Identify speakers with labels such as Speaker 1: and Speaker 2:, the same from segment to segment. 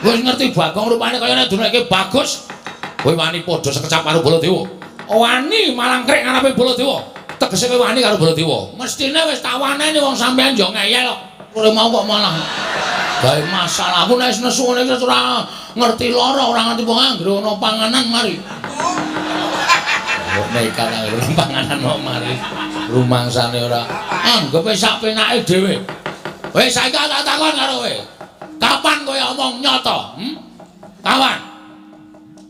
Speaker 1: Kowe ngerti Bagong rupane kaya nek duneke bagus. Kowe wani padha sekecap karo Baladewa. Wani malangkrik ngarepe Baladewa. Tegese kowe wani karo Baladewa. Mestine wis tak waneni wong sampean yo ngeyel kok. Kowe mau kok malah gawe masalah. Aku nek nesu ngene iki ora ngerti lara, ora ngerti wong anggere ana panganan mari. Kok nekat anggere ana panganan kok mari. Rumangsane ora. Anggepe sak penake dhewe. Wis saiki tak takon karo kowe. Kapan kowe omong nyata? Kapan?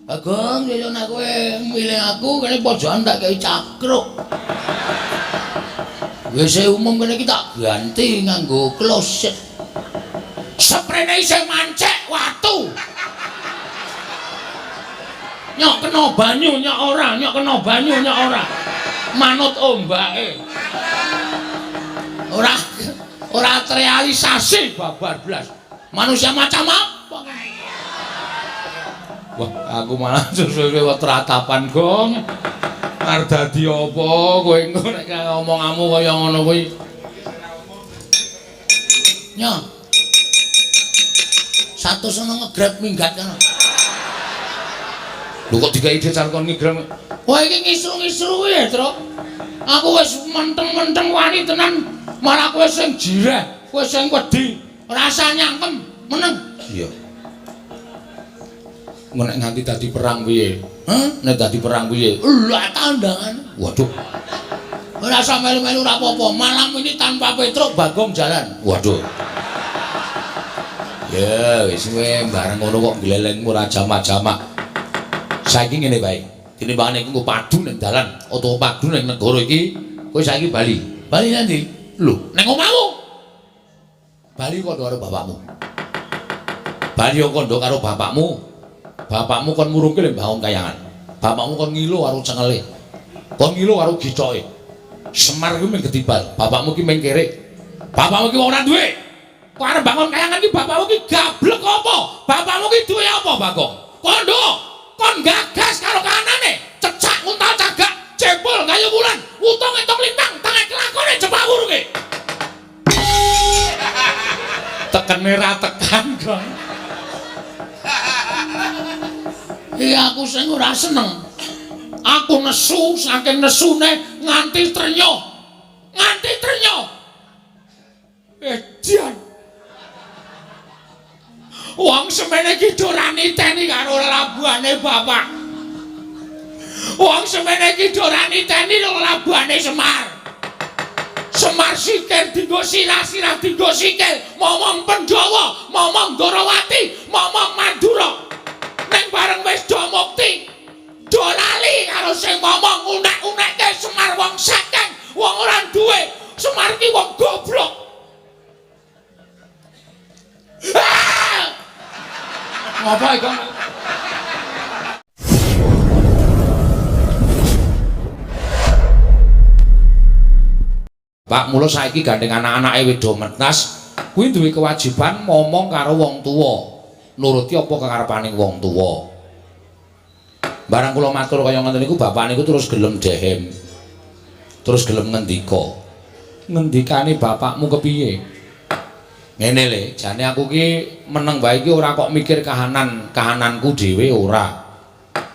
Speaker 1: Bagong, yo nek kowe milih aku kene pojokan tak kei cakruk. WC umum kene iki tak ganti nganggo kloset. Seprene isih mancek watu. Nyok kena banyu nyok ora, nyok kena banyu nyok ora. Manut ombake. Ora ora terrealisasi babar blas. Manusia macam apa? Wah, aku malah suwe-suwe tratapan, Gong. Arep dadi apa kowe engko nek omonganmu kaya ngono kuwi. Nyo. 100 ono ngegrab minggat kono. Lho kok digawe ide kon ngegrab. Wah iki ngisru-ngisru ya, Truk. Aku wis menteng-menteng wani tenan, malah kowe sing jireh, kowe sing wedi, rasa nyangkem, meneng. Iya. Nek nganti dadi perang piye? Hah? Nek dadi perang piye? Lah tandangan. Waduh. Ora usah melu-melu ora apa-apa. Malam ini tanpa Petruk Bagong jalan. Waduh. Ya wis kowe bareng ngono kok glelengmu ora jamak-jamak. Saiki ngene bae. Tinimbangane iku padu ning dalan utawa padu ning negara iki, kowe saiki bali. Bali nanti? Lho, ning omahmu. Bali kandha karo bapakmu. Bali kandha karo bapakmu. Bapakmu kon murungke lho bangun kayangan. Bapakmu kon ngilo karo cengele. Kon ngilo karo gicoke. Semar kuwi mung getibal, bapakmu ki mung kirik. Bapakmu ki wong ora duwe. Kok arep bangun kayangan ki bapakmu ki gablek apa? Bapakmu ki duwe apa, Bagong? Kondo, kon gagas karo kanane, cecak nguntal cagak, jempol gayu wulan, utung entung lintang, tangan kelakone jepak wurunge. Tekene ra tekan, Gong. Iya aku sing ora seneng. Aku nesu saking nesune nganti trenyo. Nganti trenyo. Edan. Wong semene iki ora niteni karo labuhane bapak. Wong semene iki ora niteni karo labuhane Semar. Semar sikil dinggo sirah, sirah dinggo sikil, momong Pandhawa, momong Ndorowati, momong Mandura. Ning bareng wis do mukti, do lali karo sing momong unek-unekke Semar wong sekeng, wong ora duwe. Semar ki wong goblok. Ah! Ngapa iki? Pak, mula saiki gandeng anak-anake wis do mentas, kuwi duwe kewajiban momong karo wong tuwa. Nuruti apa kekarepaning wong tuwa. Barang kula matur kaya ngoten niku bapak niku terus gelem dehem. Terus gelem ngendika. Ngendikane bapakmu kepiye? Ngene le, jane aku ki meneng wae iki ora kok mikir kahanan, kahananku dhewe ora.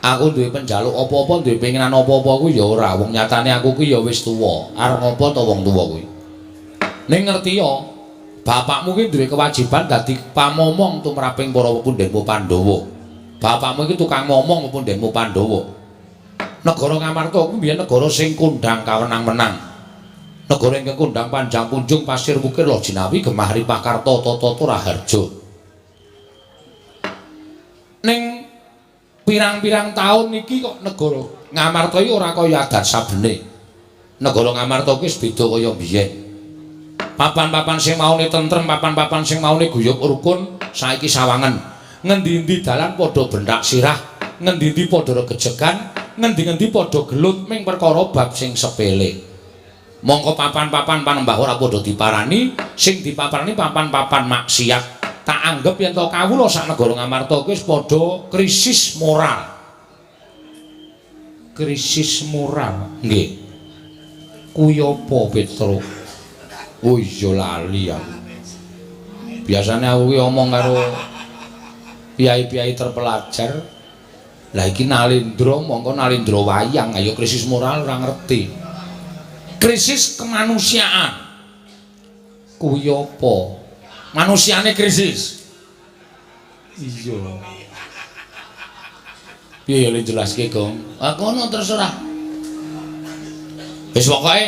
Speaker 1: Aku duwe penjaluk apa-apa, duwe pengenan apa-apa kuwi ya ora. Wong nyatane aku ki ya wis tuwa. Arep ngopo to wong tuwa kuwi? Ning ngerti ya, bapakmu ki duwe kewajiban dadi pamomong tumraping para pepundhenmu Pandhawa. Bapakmu iki tukang momong pepundhenmu Pandhawa. Negara Ngamarta kuwi biyen negara sing kondhang kawenang-wenang. Negara ingkang kondhang panjang punjung pasir wukir loh jinawi gemah ripah karta tata raharja. Ning pirang-pirang taun iki kok negara Ngamarta iki ora kaya adat sabene. Negara Ngamarta iki wis beda kaya biyen. Papan-papan sing maune tentrem, papan-papan sing maune guyub rukun saiki sawangen. Ngendi-endi dalan padha benthak sirah, ngendi-endi padha regejegan, ngendi-endi padha gelut ming perkara bab sing sepele. Mongko papan-papan panembah ora padha diparani, sing dipaparani papan-papan maksiat. Tak anggep yen to kawula sak negara Ngamarta kuwi wis padha krisis moral. Krisis moral. Nggih. Kuwi apa, Petruk? Oh iya lali aku. Biasane aku ki omong karo Piyai-piyai terpelajar. Lah iki Nalendra mongko Nalendra wayang, ayo krisis moral ora ngerti. Krisis kemanusiaan. Kuwi apa? Manusiane krisis. Iya. Piye ya le jelaske, Gong? Ah kono terserah. Wis pokoke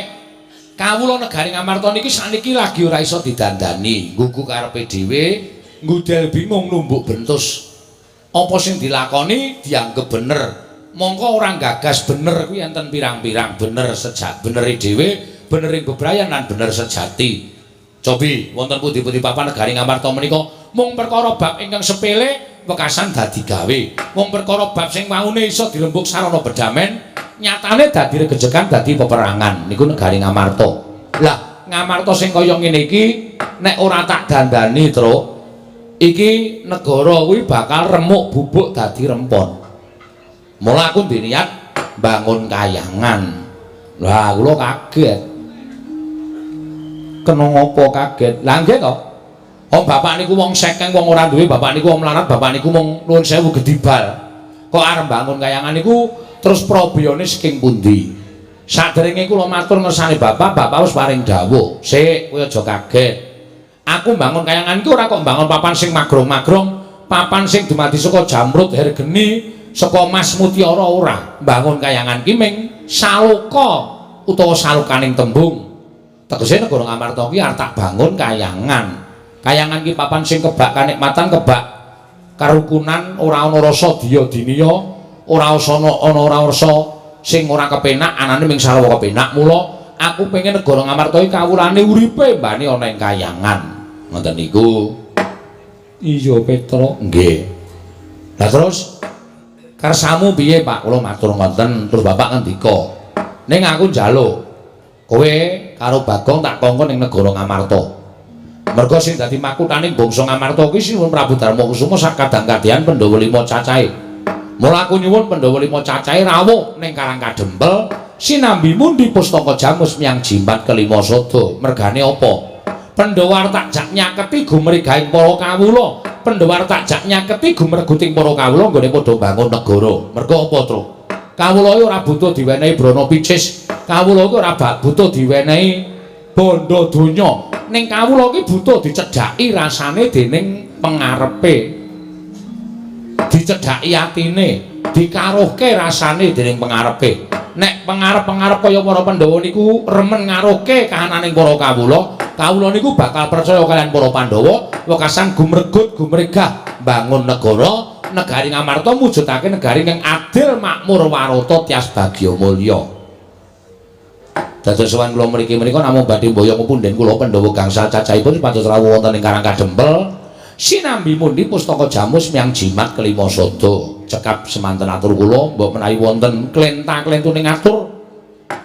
Speaker 1: kawula negari Ngamarta niki sakniki lagi ora iso didandani, nggugu karepe dhewe, ngudel bingung numbuk bentus. Apa sing dilakoni dianggep bener. Mongko ora gagas bener kuwi enten pirang-pirang bener sejak benere dhewe, benering bebrayan lan bener sejati. Cobi wonten pundi-pundi papan negari Ngamarta menika mung perkara bab ingkang sepele wekasan dadi gawe. Mung perkara bab sing waune iso dirembug sarana bedamen, nyatane dadi regejegan dadi peperangan. Niku negari Ngamarta. Lah, Ngamarta sing kaya ngene iki nek ora tak dandani, Truk, iki negara kuwi bakal remuk bubuk dadi rempon. Mula aku ndek niat bangun kayangan. Lah, kula kaget. Kena ngopo kaget? Lah nggih to. Wong bapak niku wong sekeng, wong ora duwe, bapak niku wong melarat, bapak niku wong nuwun sewu gedibal. Kok arep bangun kayangan niku terus probiyone saking pundi? Saderenge kula matur ngersane bapak, bapak wis paring dawuh. Sik, kowe aja kaget. Aku bangun kayangan iki ora kok bangun papan sing magrong-magrong, papan sing dumadi saka jamrut hergeni, saka mas mutiara ora. Bangun kayangan ki ming saloka utawa salokaning tembung. Tegese negara Ngamarta ki arep tak bangun kayangan. Kayangan ki papan sing kebak kanikmatan, kebak karukunan, ora ana rasa diya diniya, ora ana ora rasa sing ora kepenak, anane ming sarwa kepenak. Mula aku pengen negara Ngamarta iki kawulane uripe mbane ana ing kayangan. Ngoten niku. Iya, Petro. Nggih. Lah terus kersamu piye, Pak? Kula matur ngoten, terus bapak ngendika, "Ning aku njaluk kowe karo Bagong tak kongkon ning negara Ngamarta." Merga sing dadi makuthaning bangsa Ngamarta kuwi Sinuwun Prabu Darma Kusuma sak kadang-kadhean Pandhawa lima cacahe. Mula aku nyuwun Pandhawa lima cacahe rawuh ning Karang Kadempel sinambi mundi pustaka jamus miyang jimat kelima sada. Mergane apa? Pandhawa arep tak jak nyaketi gumregahing para kawula. Pandhawa arep tak jak nyaketi gumreguting para kawula nggone padha bangun negara. Merga apa, Truk? Kawula iki ora butuh diwenehi brana picis. Kawula iki ora butuh diwenehi bondo donya. Ning kawula iki butuh dicedhaki rasane dening pengarepe. Dicedhaki atine, dikaruhke rasane dening pengarepe. Nek pengarep-pengarep kaya para Pandhawa niku remen ngaruhke kahananing para kawula, kawula niku bakal percaya kaliyan para Pandhawa, wekasan gumregut gumregah bangun negara, negari Ngamarta mujudake negari ingkang adil, makmur, warata, tias bagya mulya. Dados sowan kula mriki menika namung badhe mboyong punden kula Pandhawa gangsal cacahipun supados rawuh wonten ing Karang Kadempel sinambi mundi pustaka jamus miyang jimat kelima sada. Cekap semanten atur kula, mbok menawi wonten klenta-klentune ngatur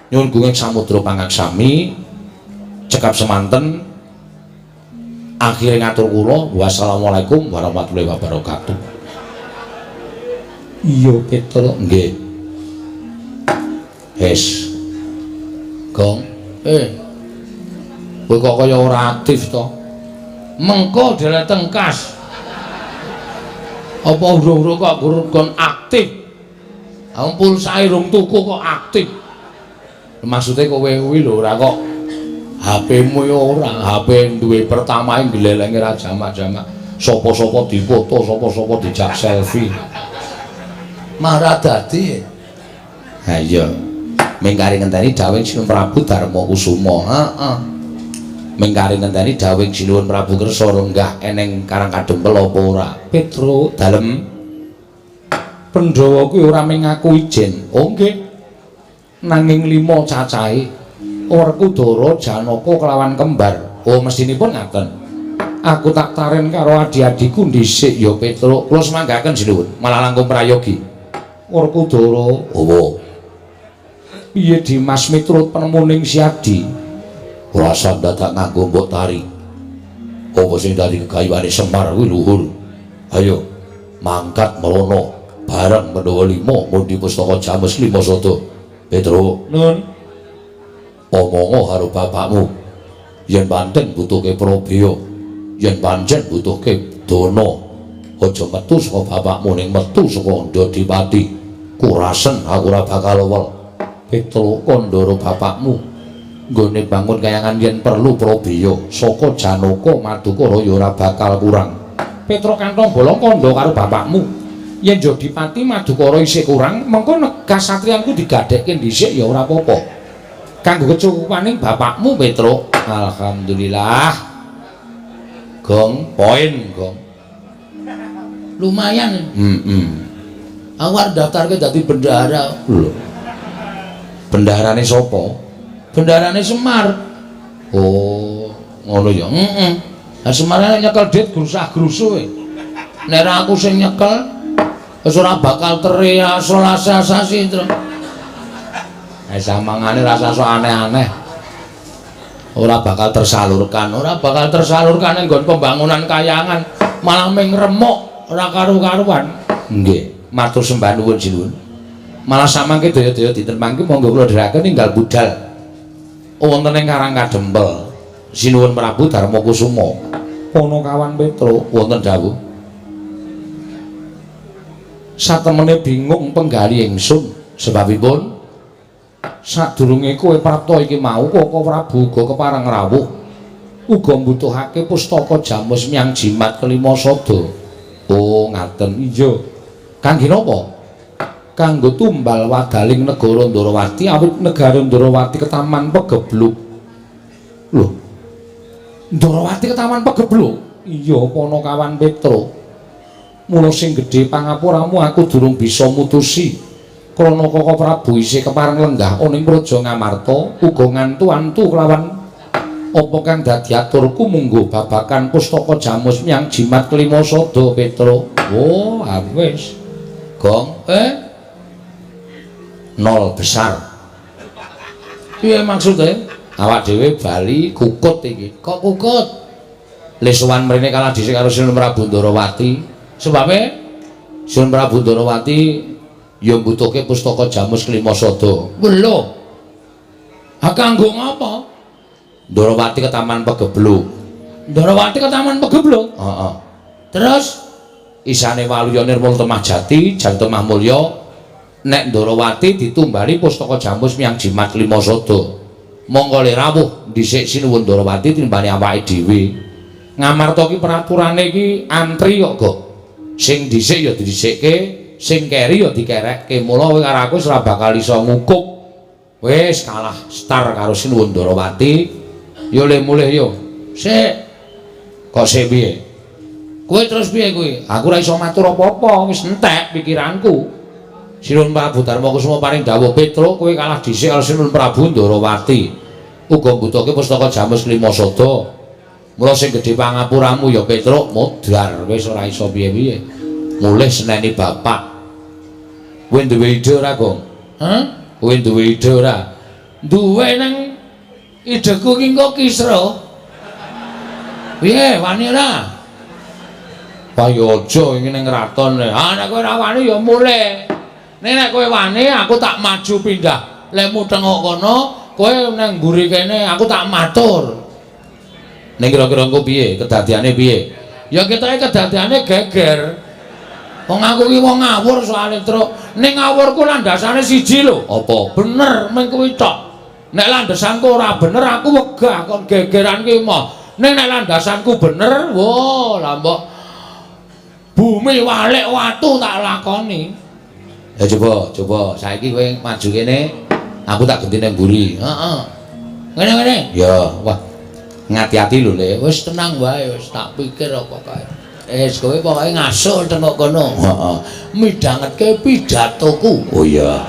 Speaker 1: nyuwun gunging samudra pangaksami. Cekap semanten akhire ngatur kula, wassalamualaikum warahmatullahi wabarakatuh. Iya, Petro. Nggih. Hes. Gong. Kowe kok kaya ora aktif to? Mengko dhewe tengkas. Apa urung-urung kok kon aktif? Wong pulsae rung tuku kok aktif. Maksude kowe kuwi lho ora kok HP-mu ya ora, HP duwe pertama glelenge ra jamak-jamak. Sapa-sapa dipoto, sapa-sapa dijak selfie.
Speaker 2: Marah dadi.
Speaker 1: Ha iya. Mingkari ngenteni dawuhing Sinuwun Prabu Darma Kusuma. Heeh. Mingkari ngenteni dawuhing Sinuwun Prabu Kersa lenggah eneng Karang Kadempel apa ora? Petro dalem Pandhawa kuwi ora mung ngaku ijen. Oh nggih. Nanging lima cacahe Werkudara, Janaka kelawan kembar. Oh mestinipun ngaten. Aku tak taren karo adi-adiku dhisik ya Petro. Kula semanggaken Sinuwun, malah langkung prayogi. Werkudara, oh. Piye Dimas miturut penemuning Siadi? Ora usah dadak nganggo mbok tari. Apa sing dadi kegayuhane Semar kuwi luhur. Ayo mangkat merono bareng Pandhawa lima mundi pustaka jamus lima sada. Petro,
Speaker 2: Nun.
Speaker 1: Omongo karo bapakmu. Yen pancen butuhke probaya, yen pancen butuhke dana, Aja metu saka bapakmu ning metu saka Ndodipati. Kurasen aku ora bakal wel. Petruk kandhara bapakmu nggone bangun kayangan yen perlu prabeya saka Janaka Madukara ya ora bakal kurang. Petruk kantong bolong kandha karo bapakmu. Yen Jodipati Madukara isih kurang, mengko kasatriyanku digadhekke dhisik ya ora apa-apa. Kanggo kecukupaning bapakmu Petruk. Alhamdulillah. Gong, poin gong.
Speaker 2: Lumayan.
Speaker 1: Heeh.
Speaker 2: Aku arep daftarke dadi bendahara.
Speaker 1: Lho. Bendaharane sapa?
Speaker 2: Bendaharane Semar.
Speaker 1: Oh, ngono ya.
Speaker 2: Heeh. Lah Semar nek nyekel dit grusah-grusuh e. Nek ra aku sing nyekel wis ora bakal terrealisasi, Tru.
Speaker 1: Eh samangane rasa sok aneh-aneh. Ora bakal tersalurkan,
Speaker 2: ora bakal tersalurkan ning nggon pembangunan kayangan, malah ming remuk ora karu-karuan.
Speaker 1: Nggih, matur sembah nuwun sinuwun. Malah samangke daya-daya dinten mangke monggo kula dherekaken ninggal budal. Wonten ing Karang Kadempel. Sinuwun Prabu Darma Kusuma. Ponokawan Petruk wonten dawuh. Satemene bingung penggali ingsun sebabipun sadurunge kowe prapta iki mau Koko Prabu uga kepareng rawuh uga mbutuhake pustaka jamus miyang jimat kelima sada. Oh ngaten. Iya. Kangge napa? Kanggo tumbal wadaling negara Ndarawati awit negara Ndarawati ketaman pegebluk. Lho. Ndarawati ketaman pegebluk? Iya Ponokawan Petruk. Mula sing gedhe pangapuramu aku durung bisa mutusi. Krana Koko Prabu isih kepareng lenggah ana ing Praja Ngamarta uga ngantu-antu kelawan apa kang dadi aturku munggo babakan pustaka jamus miyang jimat kelima sada Petruk. Oh, wis. Gong, nol besar.
Speaker 2: Piye maksude?
Speaker 1: Awak dhewe bali kukut iki.
Speaker 2: Kok kukut?
Speaker 1: Le sowan mrene kalah dhisik karo Sinuwun Prabu Ndarawati.
Speaker 2: Sebabe
Speaker 1: Sinuwun Prabu Ndarawati ya mbutuhke pustaka jamus kelima sada.
Speaker 2: Lho. Ha kanggo ngapa?
Speaker 1: Ndarawati ketaman pegebluk.
Speaker 2: Ndarawati ketaman pegebluk?
Speaker 1: Heeh.
Speaker 2: Terus
Speaker 1: isane Waluya Nirmala Temah Jati, Jan Temah Mulya nek Ndarawati ditumbali pustaka jamus miyang jimat kelima sada. Monggo le rawuh dhisik Sinuwun Ndarawati timbane awake dhewe. Ngamarta ki peraturane iki antri kok, Gok. Sing dhisik ya didhisikke, sing keri ya dikerekke. Mula kowe karo aku ora bakal iso ngukup. Wis kalah star karo Sinuwun Ndarawati. Yo le mulih yo.
Speaker 2: Sik.
Speaker 1: Kok sik piye?
Speaker 2: Kowe terus piye kuwi?
Speaker 1: Aku ora iso matur apa-apa, wis entek pikiranku. Sinuwun Prabu Darma Kusuma paring dawuh, Petruk kowe kalah dhisik karo Sinuwun Prabu Ndarawati. Uga mbutuhke pustaka jamus lima sada. Mula sing gedhe pangapuramu ya Petruk modar wis ora iso piye-piye. Mulih seneni bapak. Kowe duwe ide ora, Gong?
Speaker 2: Hah?
Speaker 1: Kowe duwe ide ora?
Speaker 2: Duwe nang ideku ki engko kisra. Piye, wani ora?
Speaker 1: Wah ya aja iki ning kraton.
Speaker 2: Ah nek kowe ora wani ya mulih. Nek nek kowe wani aku tak maju pindah. Lemu tengok kono, kowe nang mburi kene aku tak matur.
Speaker 1: Ning kira-kira engko piye? Kedadiane piye?
Speaker 2: Ya ketoke kedadiane geger. Wong aku ki wong ngawur soalé, Truk. Ning ngawurku landasane siji lho.
Speaker 1: Apa?
Speaker 2: Bener mung kuwi tok. Nek landasanku ora bener aku wegah kon gegeran ki moh. Ning nek landasanku bener, wo lah mbok bumi walik watu tak lakoni.
Speaker 1: Ya coba, coba saiki kowe maju kene, aku tak genti nang mburi.
Speaker 2: Heeh. Ngene-ngene.
Speaker 1: Ya, wah. Ngati-ati lho, Le.
Speaker 2: Wis tenang wae, wis tak pikir apa kae. Wis kowe pokoke ngasul tengok kono.
Speaker 1: Heeh.
Speaker 2: Midhangetke pidatoku.
Speaker 1: Oh iya.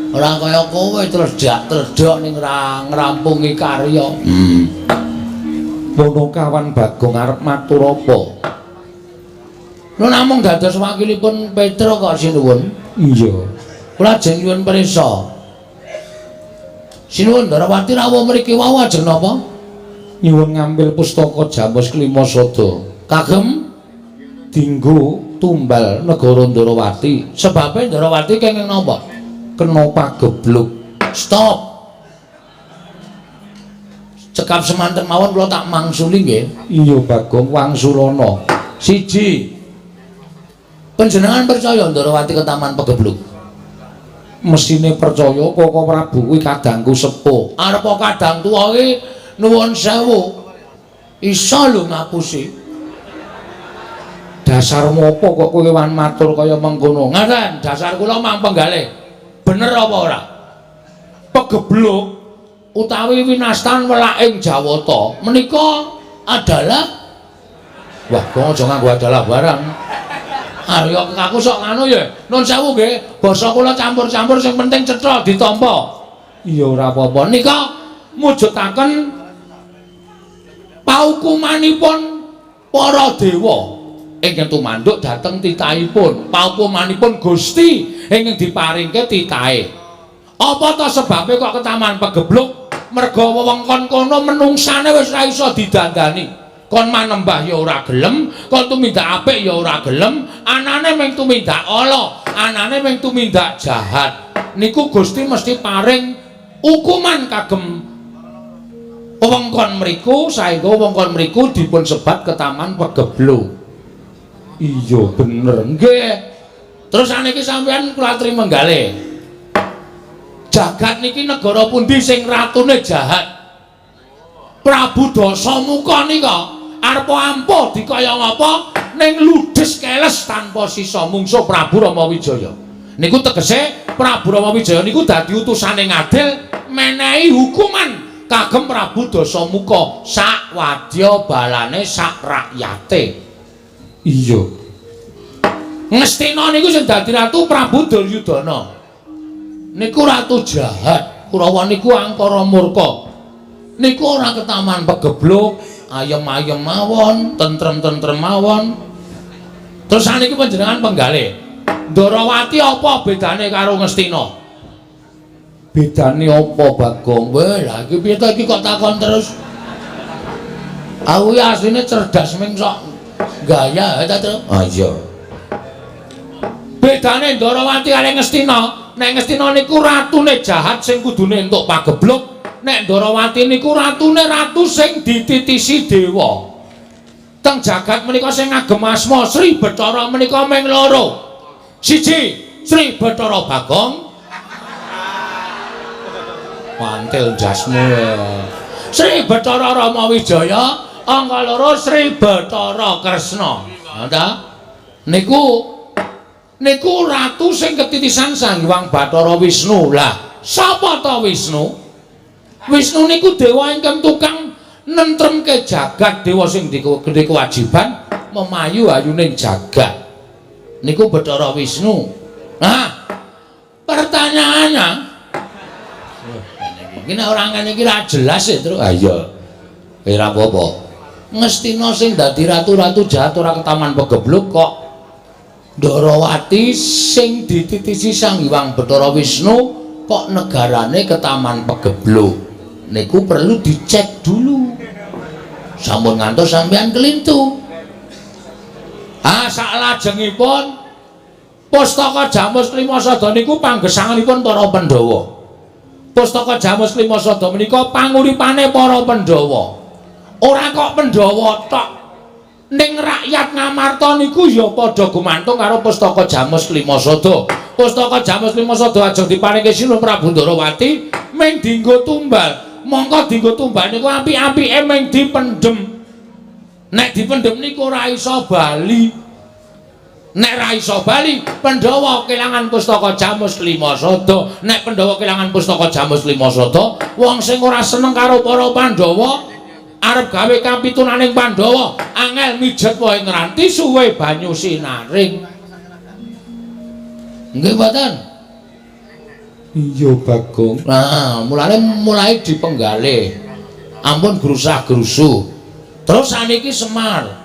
Speaker 2: Ora kaya kowe tledhak-tledhok ning ngrampungi karya.
Speaker 1: Ponokawan Bagong arep matur apa?
Speaker 2: Lho namung dados wakilipun Petruk kok sinuwun.
Speaker 1: Iya.
Speaker 2: Kula ajeng nyuwun prisa. Sinuwun Ndarawati rawuh mriki wau ajeng napa?
Speaker 1: Nyuwun ngambil pustaka jamus kelima sada.
Speaker 2: Kagem
Speaker 1: dinggo tumbal negara Ndarawati.
Speaker 2: Sebabe Ndarawati kenging napa?
Speaker 1: Kena pagebluk.
Speaker 2: Stop.
Speaker 1: Cekap semanten mawon kula tak mangsuli nggih. Iya Bagong wangsulana. Siji. Panjenengan percaya Ndorowati ketaman pegebluk? Mesine percaya Koko Prabu kuwi kadangku sepuh. Arep kadang tuwa iki nuwun sewu. Iso lho ngapusi. Dasar ngopo kok kowe wan matur kaya mengkono? Ngaten, dasar kula mang penggalih. Bener apa ora? Pegebluk utawi winastan welaking Jawata menika adalah wah, kok aja nganggo adalah barang. Arya aku sok nganu ya. Nun sewu nggih, basa kula campur-campur sing penting cetha ditampa. Iya ora apa-apa. Nika mujudaken paukumanipun para dewa ingkang tumanduk dhateng titahipun, paukumanipun Gusti ingkang diparingke titahe. Apa ta sebabe kok ketaman pegebluk? Merga wewengkon kono menungsane wis ora iso didandani. Kon manembah ya ora gelem, kon tumindak apik ya ora gelem, anane mung tumindak ala, anane mung tumindak jahat. Niku Gusti mesti paring hukuman kagem wewengkon mriku saengga wewengkon mriku dipun sebat ketaman pegebluk. Iya bener nggih. Terus saniki sampean kula aturi menggalih. Jagat niki negara pundi sing ratune jahat? Prabu Dasamuka nika arep ampuh dikaya ngapa ning ludes keles tanpa sisa mungsuh Prabu Rama Wijaya. Niku tegese Prabu Rama Wijaya niku dadi utusane ngadil menehi hukuman kagem Prabu Dasamuka sak wadya balane sak rakyate. Iya. Ngastina niku sing dadi ratu Prabu Duryudana. Niku ratu jahat, Kurawa niku angkara murka. Niku ora ketaman pegebluk, ayem-ayem mawon, tentrem-tentrem mawon. Terus saniki panjenengan penggalih. Ndorowati apa bedane karo Ngastina? Bedane apa, Bagong? Weh, lha iki piye to iki kok takon terus? Aku ya asline cerdas ming sok gaya ta, Tru? Ah iya. Bedane Ndorowati karo Ngastina, nek Ngastina niku ratune jahat sing kudune entuk pagebluk, nek Ndorowati niku ratune ratu sing dititisi dewa. Teng jagat menika sing ngagem asma Sri Bathara menika ming loro. Siji, Sri Bathara Bagong. Mantil jasmu. Sri Bathara Rama Wijaya, angka loro Sri Bathara Kresna. Ha ta? Niku niku ratu sing ketitisan Sang Hyang Bathara Wisnu. Lah, sapa ta Wisnu? Wisnu niku dewa ingkang tukang nentremke jagat, dewa sing duwe kewajiban memayu ayuning jagat. Niku Bathara Wisnu. Nah, pertanyaannya iki nek ora ngene iki ra jelas ya, Tru. Ha iya. Ora apa-apa. Ngastina sing dadi ratu-ratu jahat ora ketaman pegebluk kok Ndorowati sing dititisi Sang Hyang Bathara Wisnu kok negarane ketaman pegebluk. Niku perlu dicek dulu. Sampun ngantos sampean kelintu. Ah, saklajengipun Pustaka Jamus Klima Sada niku panggesanganipun para Pandhawa. Pustaka Jamus Klima Sada menika panguripane para Pandhawa. Ora kok Pandhawa tok. Ning rakyat Ngamarta niku ya padha gumantung karo Pustaka Jamus Klima Sada. Pustaka Jamus Klima Sada ajeng diparingke Sinuhun Prabu Ndorowati mung dienggo tumbal. Mongko dienggo tumbal niku apik-apike mung dipendhem. Nek dipendhem niku ora iso bali. Nek ra iso bali, Pandhawa kelangan Pustaka Jamus Klima Sada. Nek Pandhawa kelangan Pustaka Jamus Klima Sada, wong sing ora seneng karo para Pandhawa arep gawe kapitunaning Pandhawa, angel mijet wae ngranti suwe banyu sinaring. Nggih mboten? Iya, Bagong. Nah, mulane mulai dipenggalih. Ampun grusah-grusuh. Terus saniki Semar.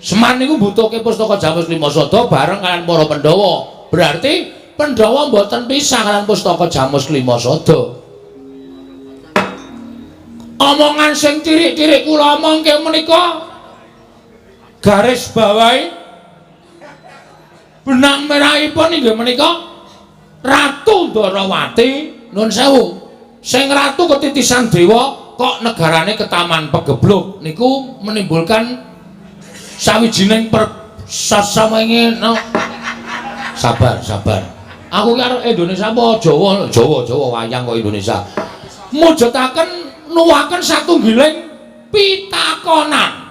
Speaker 1: Semar niku mbutuhke Pustaka Jamus Klima Sada bareng kalian para Pandhawa. Berarti Pandhawa mboten pisah kalian Pustaka Jamus Klima Sada. Omongan sing cirik-cirik kula omongke menika garis bawahi benang merahipun inggih menika Ratu Ndorowati, nun sewu, sing ratu ketitisan dewa
Speaker 2: kok negarane ketaman pegebluk niku menimbulkan sawijining persasamenge no. Sabar, sabar. Aku ki arep Indonesia apa Jawa? Jawa, Jawa wayang kok Indonesia. Mujudaken nuwaken satunggiling pitakonan.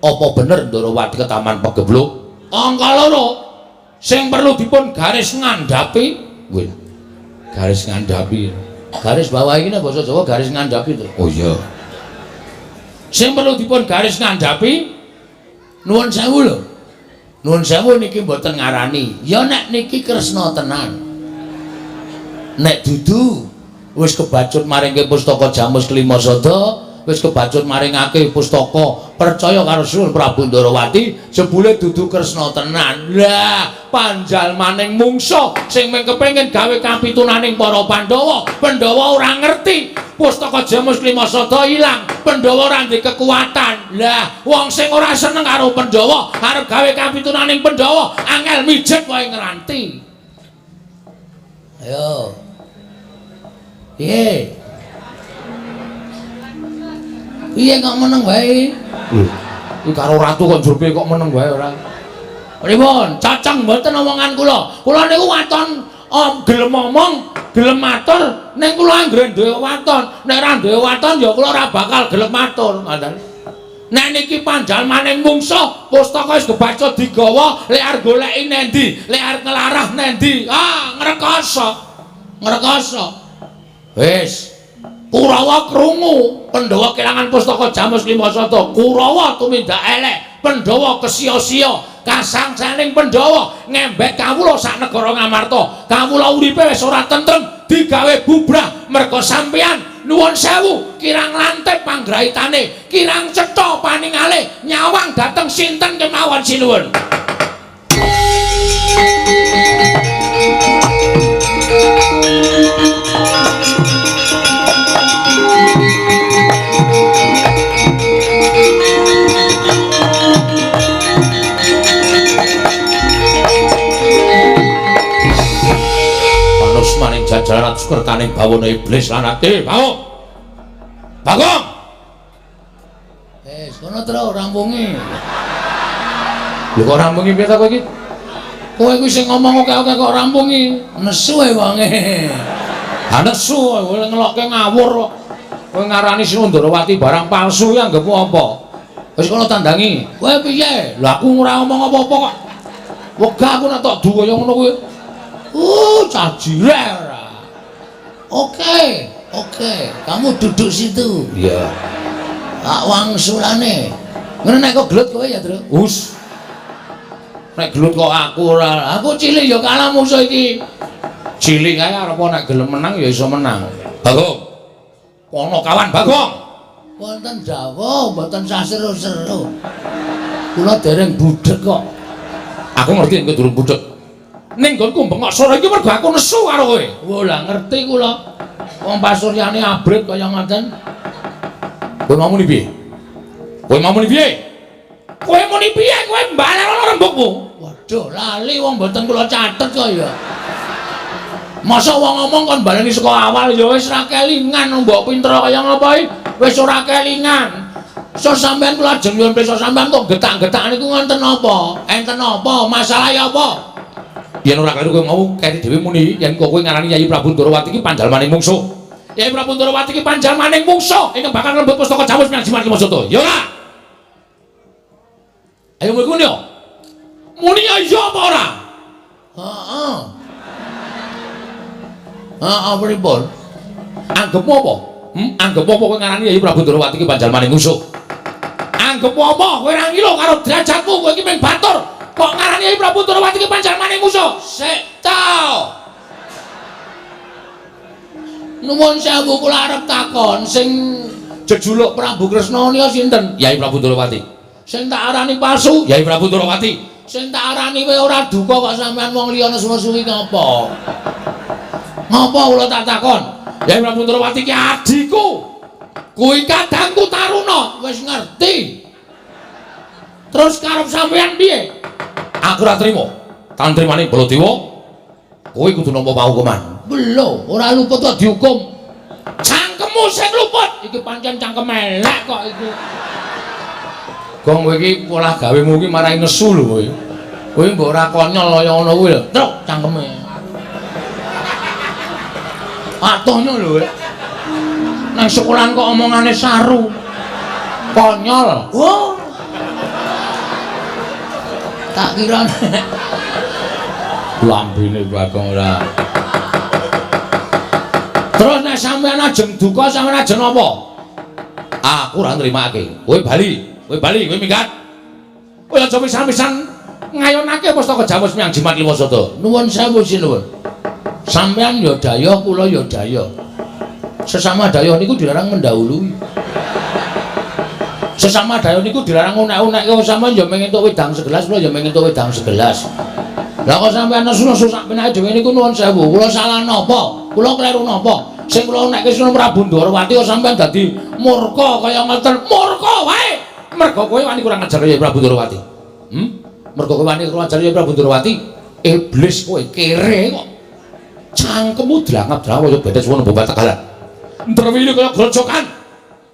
Speaker 2: Apa bener Ndorowati ketaman pegebluk? Angka loro sing perlu dipun garis ngandhapi, nggih. Garis ngandhapi. Garis bawah iki nek basa Jawa garis ngandhapi to. Oh iya. Sing perlu dipun garis ngandhapi nuwun sewu lho. Nuwun sewu niki mboten ngarani. Ya nek niki Kresna tenan. Nek dudu wis kebacut maringke pustaka Jamus Kelima Sada, wis kebacut maringake pustaka percaya karo Sun Prabu Ndorowati, jebule dudu Kresna tenan. Lah, panjalmaning mungsuh sing mung kepengin gawe kapitunaning para Pandhawa, Pandhawa ora ngerti pustaka Jamus Kelima Sada ilang, Pandhawa ora ndek kekuatan. Lah, wong sing ora seneng karo Pandhawa arep gawe kapitunaning Pandhawa, angel mijet wae ngranti.
Speaker 1: Ayo. Piye? Piye kok meneng wae?
Speaker 2: Lho, iki karo ratu kok njurpe kok meneng wae ora. Pripun? Cacang mboten omongan kula. Kula niku waton gelem omong, gelem matur, ning kula anggere duwe waton. Nek ora duwe waton ya kula ora bakal gelem matur, ngoten. Nek niki panjalmaning mungsuh, pustaka wis kebaca digawa, lek arep goleki nendi, lek arep nglarah nendi. Ah, ngrekoso. Ngrekoso. Wis. Kurawa krungu, Pandhawa kelangan pustaka Jamus Kelima Sada. Kurawa tumindak elek, Pandhawa kesia-sia, kasangsaning Pandhawa ngembek kawula sak negara Ngamarta. Kawula uripe wis ora tentrem, digawe bubrah merga sampeyan. Nuwun sewu, kirang lantip panggraitane, kirang cetha paningale, nyawang dhateng sinten kemawon sinuwun. Maning jajaran sukertaning bawana iblis lan ati. Bagong. Bagong.
Speaker 1: Wis kono tro rampungi.
Speaker 2: Lho kok rampungi piye ta kowe iki? Kowe kuwi sing ngomong akeh-akeh kok rampungi.
Speaker 1: Nesu e wonge.
Speaker 2: Ha nesu kowe ngelokke ngawur kok. Kowe ngarani Sinundrawati barang palsu ya anggepmu apa? Wis kono tandangi.
Speaker 1: Kowe piye?
Speaker 2: Lho aku ora ngomong apa-apa kok. Wegah aku nek tok du kaya ngono kuwi. Cah jireh ora.
Speaker 1: Oke, oke. Kamu duduk situ.
Speaker 2: Iya.
Speaker 1: Tak wangsulane. Ngono nek kok gelut kowe ya, Tru.
Speaker 2: Us. Nek gelut kok aku ora.
Speaker 1: Aku cilik ya kalah musuh iki.
Speaker 2: Cilik kae arep nek gelem menang ya iso menang. Bagong. Kono kawan Bagong.
Speaker 1: Wonten dawuh mboten sah seru-seru. Kula dereng budhek kok.
Speaker 2: Aku ngerti nek durung budhek. Ning nggonku bengok sore iki mergo aku nesu karo kowe.
Speaker 1: Wo lah ngerti kula. Wong pasuryane abrit kaya ngoten.
Speaker 2: Kowe mau muni piye? Kowe mau muni piye? Kowe muni piye? Kowe mbalenono rembugmu.
Speaker 1: Waduh, lali wong mboten kula catet kok ya. Masa wong ngomong kon baleni saka awal ya wis ra kelingan mbok pinter kaya ngapa iki? Wis ora kelingan. So sampean kula ajeng nyuwun pirsa sampean kok getak-getak niku wonten apa? Enten apa? Masalahe apa?
Speaker 2: Yen ora keliru kowe mau keri dhewe muni yen kok kowe ngarani Yayi Prabu Ndorowati iki panjalmaning mungsuh. Yayi Prabu Ndorowati iki panjalmaning mungsuh ingkang bakal nglembut pustaka Jamus menyang Jimat Kelima Sada. Ya ora? Ayo muni yo. Muni ya iya apa ora?
Speaker 1: Heeh. Heeh pripun?
Speaker 2: Anggepmu apa? Anggepmu apa kowe ngarani Yayi Prabu Ndorowati iki panjalmaning mungsuh? Anggepmu apa? Kowe ora ngilo karo derajatmu, kowe iki mung batur. Kok ngarani Yayi Prabu Ndorowati iki panjalmaning mungsuh?
Speaker 1: Sik ta. Nuwun sewu kula arep takon sing jejuluk Prabu Kresna nika sinten?
Speaker 2: Yayi Prabu Ndorowati.
Speaker 1: Sing tak arani palsu?
Speaker 2: Yayi Prabu Ndorowati.
Speaker 1: Sing tak arani kowe ora duka kok sampean wong liya nesu-nesu iki ngapa? Ngapa kula tak takon?
Speaker 2: Yayi Prabu Ndorowati ki adhiku. Kuwi kadangku Taruna,
Speaker 1: wis ngerti. Terus karep sampean piye?
Speaker 2: Aku ora trima. Tantrimane Baladewa, kowe kudu nampa paukuman.
Speaker 1: Lho, ora luput kok dihukum.
Speaker 2: Cangkem Cangkemmu sing luput. Iki pancen cangkem elek kok iki. Gong kowe iki polah gawemu iki marai nesu lho kowe. Kowe mbok ora konyol kaya ngono kuwi lho. Truk cangkeme. Atohnya lho kowe. Nang sekolahan kok omongane saru. Konyol. Oh. Tak kira lambene Bagong ora. Terus nek sampean ajeng duka sampean ajeng apa? Aku ora nrimake. Kowe bali, kowe bali, kowe minggat. Kowe aja pisan-pisan ngayonake pustaka Jamus Miang Jimat Limasada. Nuwun sewu sinuwun. Sampean ya dayoh, kula ya dayoh. Sesama dayoh niku dilarang mendahului. Sesama dayoh niku dilarang unek-unek. Kok sampean ya mung entuk wedang segelas, kula ya mung entuk wedang segelas. Lah kok sampean nesu-nesu sak penake dhewe niku nuwun sewu. Kula salah napa? Kula kleru napa? Sing kula unekke Sunan Prabu Ndorowati kok sampean dadi murka kaya ngoten. Murka wae. Mergo kowe wani kurang ajar ya Prabu Ndorowati. Mergo kowe wani kurang ajar ya Prabu Ndorowati. Iblis kowe kere kok. Cangkemmu drangap-drangap kaya bedes wono bobat tegalan. Ndrewili kaya grojokan.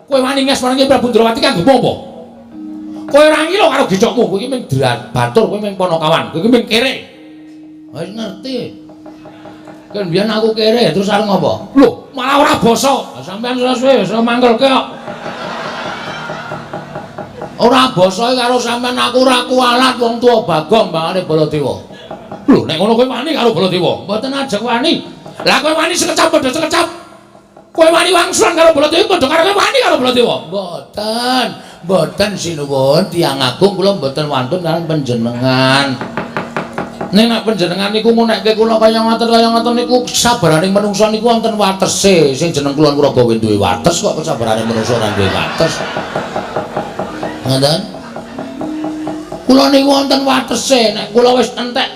Speaker 2: Kowe wani nges marang Prabu Ndorowati kanggo apa? Kowe ora ngilo karo gecokmu, kowe iki mung batur, kowe mung ponokawan, kowe iki mung kere. Wis ngerti. Kan biyen aku kere terus arep ngopo? Lho, malah ora basa. Sampeyan suwe-suwe wis mangkelke kok. Ora basa karo sampeyan aku ora kualat wong tuwa Bagong mbangane Baladewa. Lho, nek ngono kowe wani karo Baladewa? Mboten ajeng wani. Lah kowe wani sekecap padha sekecap. Kowe wani wangsulan karo Baladewa padha karo kowe wani karo Baladewa? Mboten. Mboten sinuwun tiyang agung kula mboten wantun karo panjenengan. Ning nek panjenengan niku ngunekke kula kaya ngoten niku kesabaraning menungsa niku wonten watese. Sing jeneng kula Nuraga duwe wates kok kesabarane menungsa ora duwe wates. Ngoten? Kula niku wonten watese. Nek kula wis entek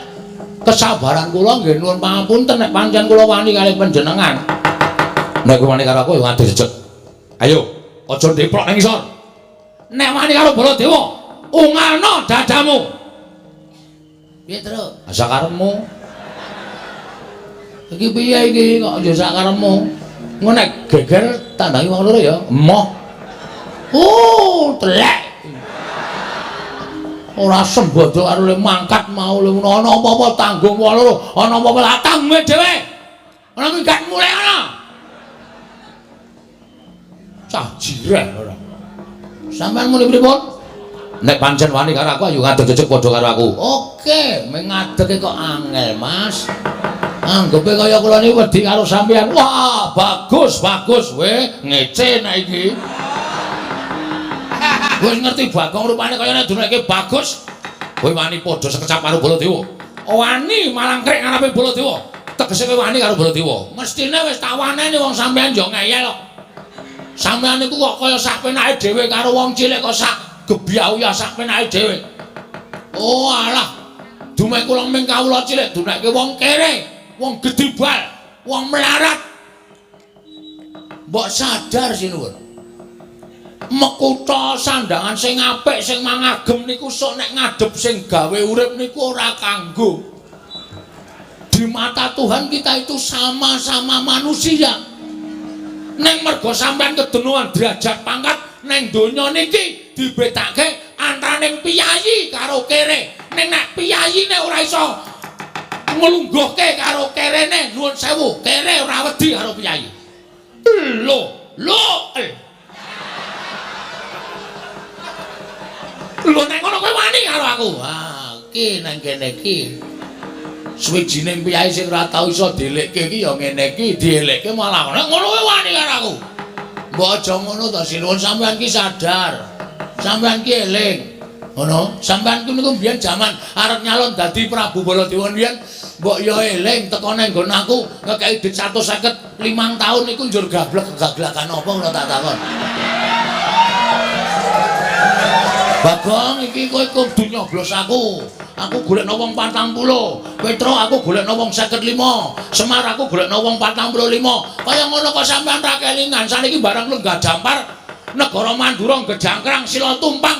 Speaker 2: kesabaran kula nggih nuwun pangapunten nek pancen kula wani kalih panjenengan. Nek kowe wani karo aku ya ngadeg jejeg. Ayo, aja ndeplok nang isor. Nek wani karo Baladewa, ungalno dadamu. Piye, Truk? Sakarepmu. Iki piye iki kok ya sakarepmu? Engko nek geger tandangi wong loro ya. Emoh. Oh, telek. Ora sembodo karo le mangkat mau le ana apa-apa tanggung wong loro, ana apa-apa lah tanggung dhewe. Ana minggat mulih ana. Cah jireh ora. Sampeyan muni pripun? Nek pancen wani karo aku ayo ngadeg jejeg padha karo aku. Oke, mengadege kok angel, Mas. Anggepe kaya kula niki wedi karo sampeyan. Wah, bagus, bagus we, ngece nek iki. Wis ngerti Bagong rupane kaya nek duneke bagus. Kowe wani padha sekecap karo Baladewa. Wani malangkrik ngarepe Baladewa. Tegese kowe wani karo Baladewa. Mestine wis tak waneni wong sampeyan yo ngeyel kok. Sampeyan niku kok kaya sak penake dhewe karo wong cilik kok sak gebyau ya sak penake dhewe. Oh alah. Dumeh kula ming kawula cilik duneke wong kere, wong gedibal, wong melarat. Mbok sadar sinuwun. Mekutha sandangan sing apik sing mangagem niku sok nek ngadhep sing gawe urip niku ora kanggo. Di mata Tuhan kita itu sama-sama manusia. Neng mergo sampean kedenuan derajat pangkat neng donya niki dibedake antaraning piyayi karo kere. Ning nek piyayine ora iso nglungguhke karo kerene, nuwun sewu, kere ora wedi karo piyayi. Lho, lho. Lho nek ngono kowe wani karo aku. Ah, iki nang kene iki. Suwijining piyayi sing ora tau iso dielekke iki ya ngene iki, dielekke malah nek ngono kowe wani karo aku. Mbok aja ngono to sinuwun, sampean ki sadar. Sampean ki eling. Ngono, sampean ku niku mbiyen jaman arep nyalon dadi Prabu Baladewa mbiyen mbok ya eling teko nang nggon aku ngekeki dhuwit 155 taun niku njur gablek gaglakan apa kula tak takon. Bagong iki kowe kudu nyoblos aku. Aku golekno wong 40. Petro aku golekno wong 55. Semar aku golekno wong 45. Kaya ngono kok sampean ra kelingan. Saniki barang lenggah jampar negara Mandura gejangkrang sila tumpang.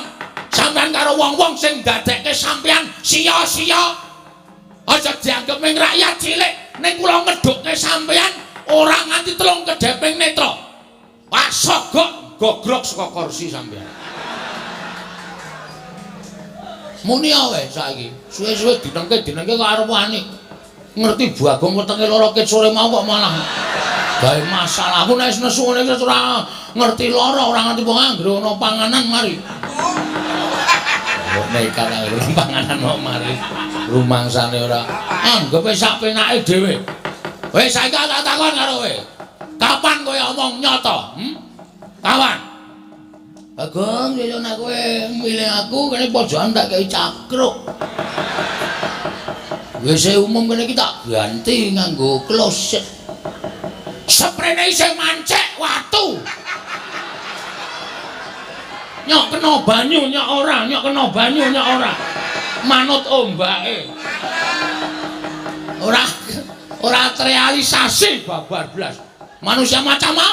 Speaker 2: Sampean karo wong-wong sing ndadekke sampean sia-sia. Aja dianggep ming rakyat cilik. Ning kula ngedhukke sampean ora nganti telung kedheping netra.
Speaker 1: Wah, sogok gogrok saka kursi sampean. Muni wae saiki. Suwe-suwe dinengke-dinengke kok arep wani. Ngerti Bagong wetenge lara ket sore mau kok malah gawe masalah. Aku nek nesu ngene iki ora ngerti lara, ora ngerti wong anggere ana panganan mari. Kok nekat anggere panganan kok mari. Rumangsane ora. Anggepe sak penake dhewe. Wis saiki tak takon karo kowe. Kapan kowe omong nyata? Kapan? Bagong, yo nek kowe milih aku kene pojokan tak kei cakruk. WC umum kene iki tak ganti nganggo kloset. Seprene isih mancek watu. Nyok kena banyu nyok ora, nyok kena banyu nyok ora. Manut ombake. Ora ora terrealisasi babar blas. Manusia macam apa?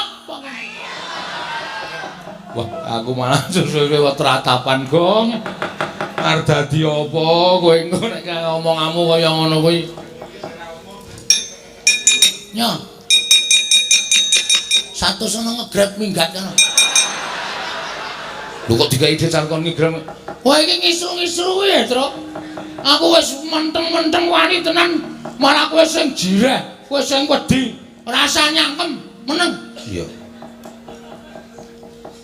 Speaker 1: Wah, aku malah suwe-suwe ratapan, Gong. Arep dadi apa kowe engko nek omonganmu kaya ngono kuwi. Nyo. 100 ono ngegrab minggat kono. Lho kok dikai decan kon ngegrab. Wah iki ngisru-ngisru kuwi, Truk. Aku wis menteng-menteng wani tenan, malah kowe sing jireh, kowe sing wedi, rasa nyangkem, meneng. Iya.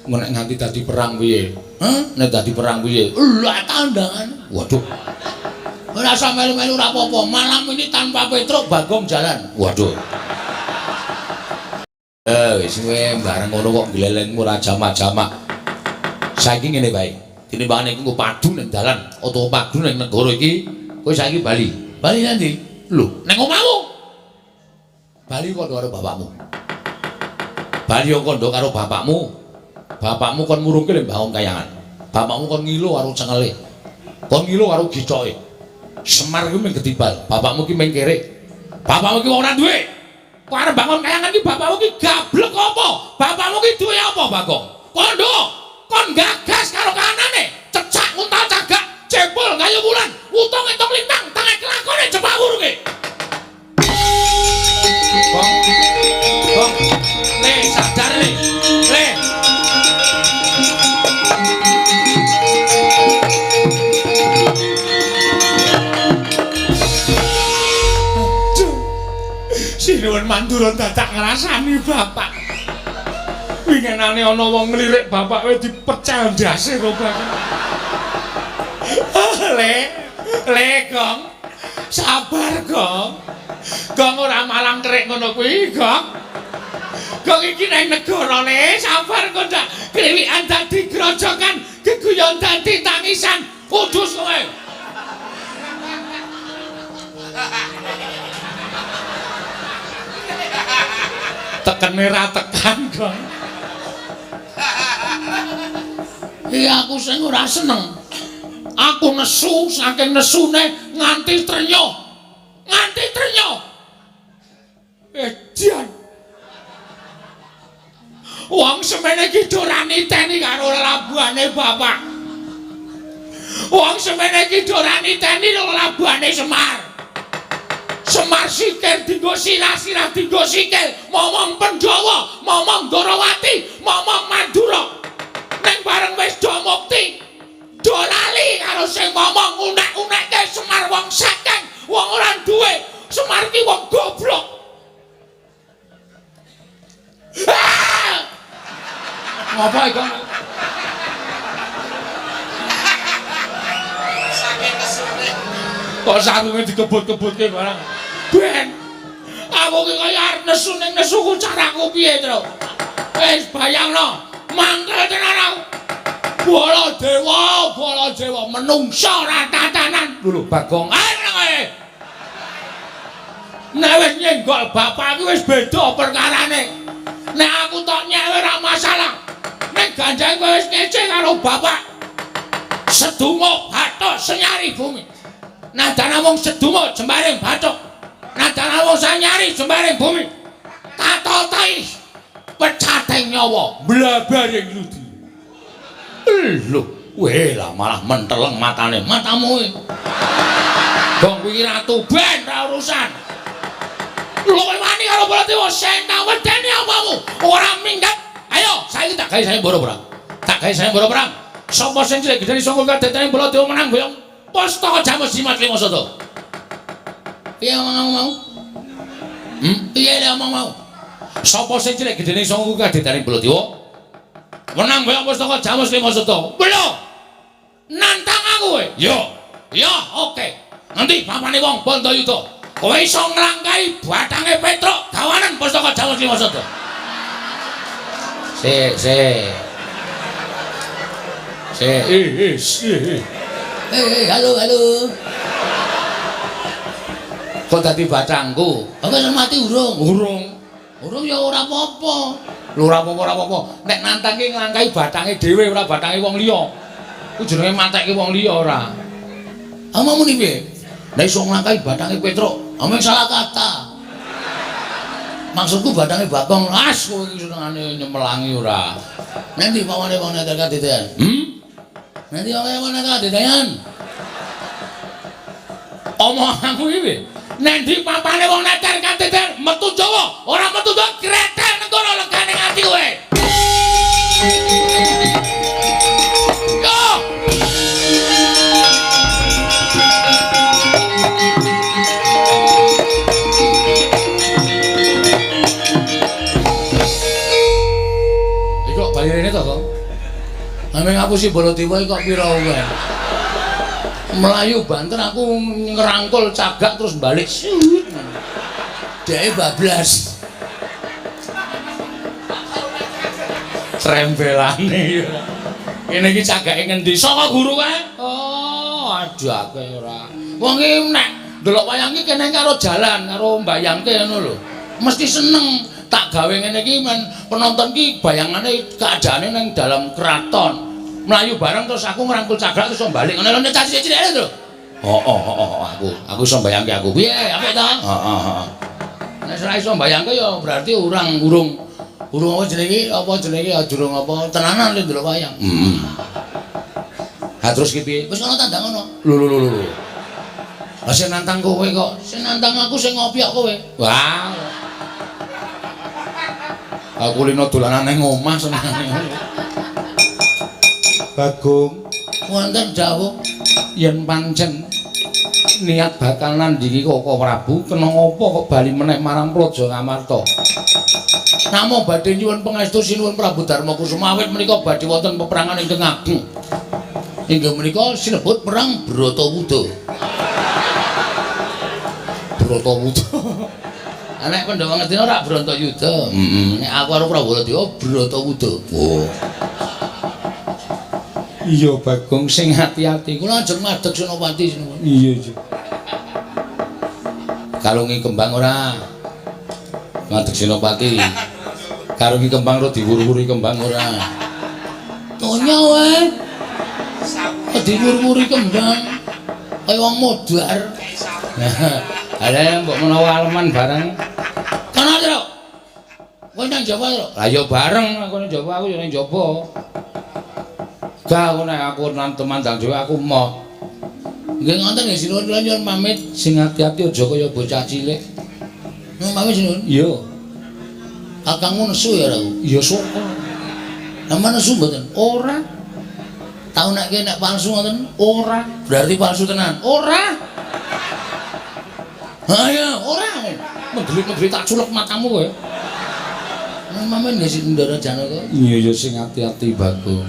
Speaker 1: Nek nganti dadi perang piye? Hah? Nek dadi perang piye? Lah tandangan. Waduh. Ora usah melu-melu ora apa-apa. Malam ini tanpa Petruk Bagong jalan. Waduh. Wis kowe bareng ngono kok glelengmu ora jamak-jamak. Saiki ngene bae. Tinimbangane iku padu ning dalan utawa padu ning negara iki, kowe saiki bali. Bali nanti? Lho, ning omahmu. Bali kandha karo bapakmu. Bali kandha karo bapakmu. Bapakmu kon murungke lho mbangun kayangan. Bapakmu kon ngilo karo cengele. Kon ngilo karo gicoke. Semar kuwi mung getibal, bapakmu ki mung kerek. Bapakmu ki wong ora duwe. Kok arep bangun kayangan ki bapakmu ki gablek apa? Bapakmu ki duwe apa, Bagong? Kondo, kon gagas karo kanane, cecak untal cagak, jebol gayu wulan, utung entung lintang, tangan kelakone jepak wurunge. Bong. Bong. Le sadar le. Le. Sinuwun Mandura dadak ngrasani bapak. Winginane ana wong nglirik bapak kowe dipecel ndase kok bapak. Le, le Gong. Sabar Gong. Gong ora malang kerik ngono kuwi, Gong. Gong iki nang negara le, sabar kok ndak kriwikan dadi grojokan, geguyon dadi tangisan. Kudus kowe. Tekene ra tekan, Gong. Iya aku sing ora seneng. Aku nesu saking nesune nganti trenyo. Nganti trenyo. Edan. Wong semene iki ora niteni karo labuhane bapak. Wong semene iki ora niteni karo labuhane Semar. Semar sikil dinggo sirah-sirah dinggo sikil, momong Pandhawa, momong Ndorowati, momong Mandura. Ning bareng wis do mukti, do lali karo sing momong unek-unekke Semar wong sekeng, wong ora duwe. Semar ki wong goblok. Ah! Ngapa iki?
Speaker 3: Saking nesune.
Speaker 1: Kok sarunge dikebut-kebutke barang. Ben. Aku ki kaya arep nesu ning nesuku caraku piye, Tru? Wis bayangno, mangkel tenan aku. Baladewa, Baladewa menungsa ora tatanan. Lho Bagong, ayo nang kowe. Nek wis nyenggol bapak iki wis beda perkarane. Nek aku tok nyewe ora masalah. Nek ganjane kowe wis ngece karo bapak. Sedumuk bathuk senyari bumi. Nadan namung sedumuk jembaring bathuk. Nadan namung sanyari jembaring bumi. Tatotai pecating nyawa blabaring ludi. Lho, weh lah malah menteleng matane. Matamu iki. Gong kuwi ratu ben ra urusan. Lho kowe wani karo Baladewa sing tak wedeni apamu? Ora minggat. Ayo,
Speaker 2: Saiki tak gawe sayembara perang. Tak gawe sayembara perang. Sapa sing cilik gedene iso ngladetane Baladewa menang boyong pustaka Jamus Jimat Lima Sata. Piye omong mau? Piye le omong mau? Sapa sing cilik gedene iso ngladetane Baladewa menang boyong pustaka Jamus Lima Sata. Belo. Nantang aku kowe. Yo. Ya, oke. Nanti papane wong Bandayuda. Kowe iso nglangkai bathange Petruk gawanen pustaka Jamus Lima Sata. Sik, sik. Sik, halo, halo. Kok dadi batangku? Aku wis mati urung. Urung. Urung ya ora apa-apa. Lho ora apa-apa, ora apa-apa. Nek nantang ki nglangkai bathange dhewe ora bathange wong liya. Ku jenenge matekke wong liya ora. Omong muni piye? Nek iso nglangkai bathange Petruk, omong salah kata. Maksudku bathange Bagong. As kowe iki senengane nyemelangi ora. Nanti pawane wong netel kadedean. Nanti pawane wong netel kadedean. Omonganmu iki piye? Nanti papane wong netel kadedean metu Jawa, ora metu Jawa gretel nang kono legane ati kowe. Yo. Iki kok bali rene to, Kong? Ame ngapusi Baladewa iki kok pira wae. Melayu banter aku ngerangkul cagak terus balik. Dheke bablas. Trembelane. Kene iki cagake ngendi? Saka guru kae. Oh, aduh akeh ora. Wong iki nek ndelok wayang iki kene karo jalan, karo mbayangke ngono lho. Mesti seneng. Tak gawe ngene iki men penonton iki bayangane keadaane ning dalam keraton. Melayu bareng terus aku ngrangkul cagak terus balik ngono lho cah cilik-cilik lho. Heeh, heeh, aku iso mbayangke aku. Piye, apik ta? Heeh, heeh. Nek ora iso mbayangke ya berarti urang urung urung apa jenenge ya durung apa tenanan lho ndelok wayang. Heeh. Ha terus ki piye? Wis ana tandang ngono. Lho lho lho lho. Lah sing nantang kowe kok, sing nantang aku sing ngopiok kowe. Wah. Aku lino dolanan ning omah senengane. Bagong, wonten dawuh yen pancen niat bakal nandingi Koko Prabu, kena ngapa kok bali meneh marang Praja Ngamarta? Namung badhe nyuwun pangestu sinuwun Prabu Darma Kusuma awit menika badhe wonten peperangan ingkang ageng. Inggih menika sinebut perang Bratawuda. Bratawuda. Nek Pandhawa Ngastina ora Bratayuda. Heeh. Nek aku karo Prabu Baladewa Bratawuda. Oh. Iya Bagong sing ati-ati. Kula ajeng madeg Senopati sinuwun. Iya, iya. Kalungi kembang ora? Madeg Senopati. Kalungi kembang ora diwur-wuri kembang ora? Tonya wae. Diwur-wuri kembang. Kaya wong modar. Ala mbok menawa aleman bareng. Kono lho. Kowe nang Jawa lho. Lah ya bareng aku nang Jawa, aku ya nang Jawa. Gak aku nek aku nang temandang dhewe aku moh. Nggih ngoten nggih sinuwun kula nyuwun pamit sing ati-ati aja kaya bocah cilik. Nyuwun pamit sinuwun. Iya. Kakangmu nesu ya ora aku? Ya syukur. Lah nesu mboten? Ora. Tau nek ki nek palsu ngoten? Ora. Berarti palsu tenan? Ora. Ha ya, ora. Mendelik-mendelik tak culek matamu kowe. Nyuwun pamit nggih sing Ndara Janaka. Iya ya sing ati-ati Bagong.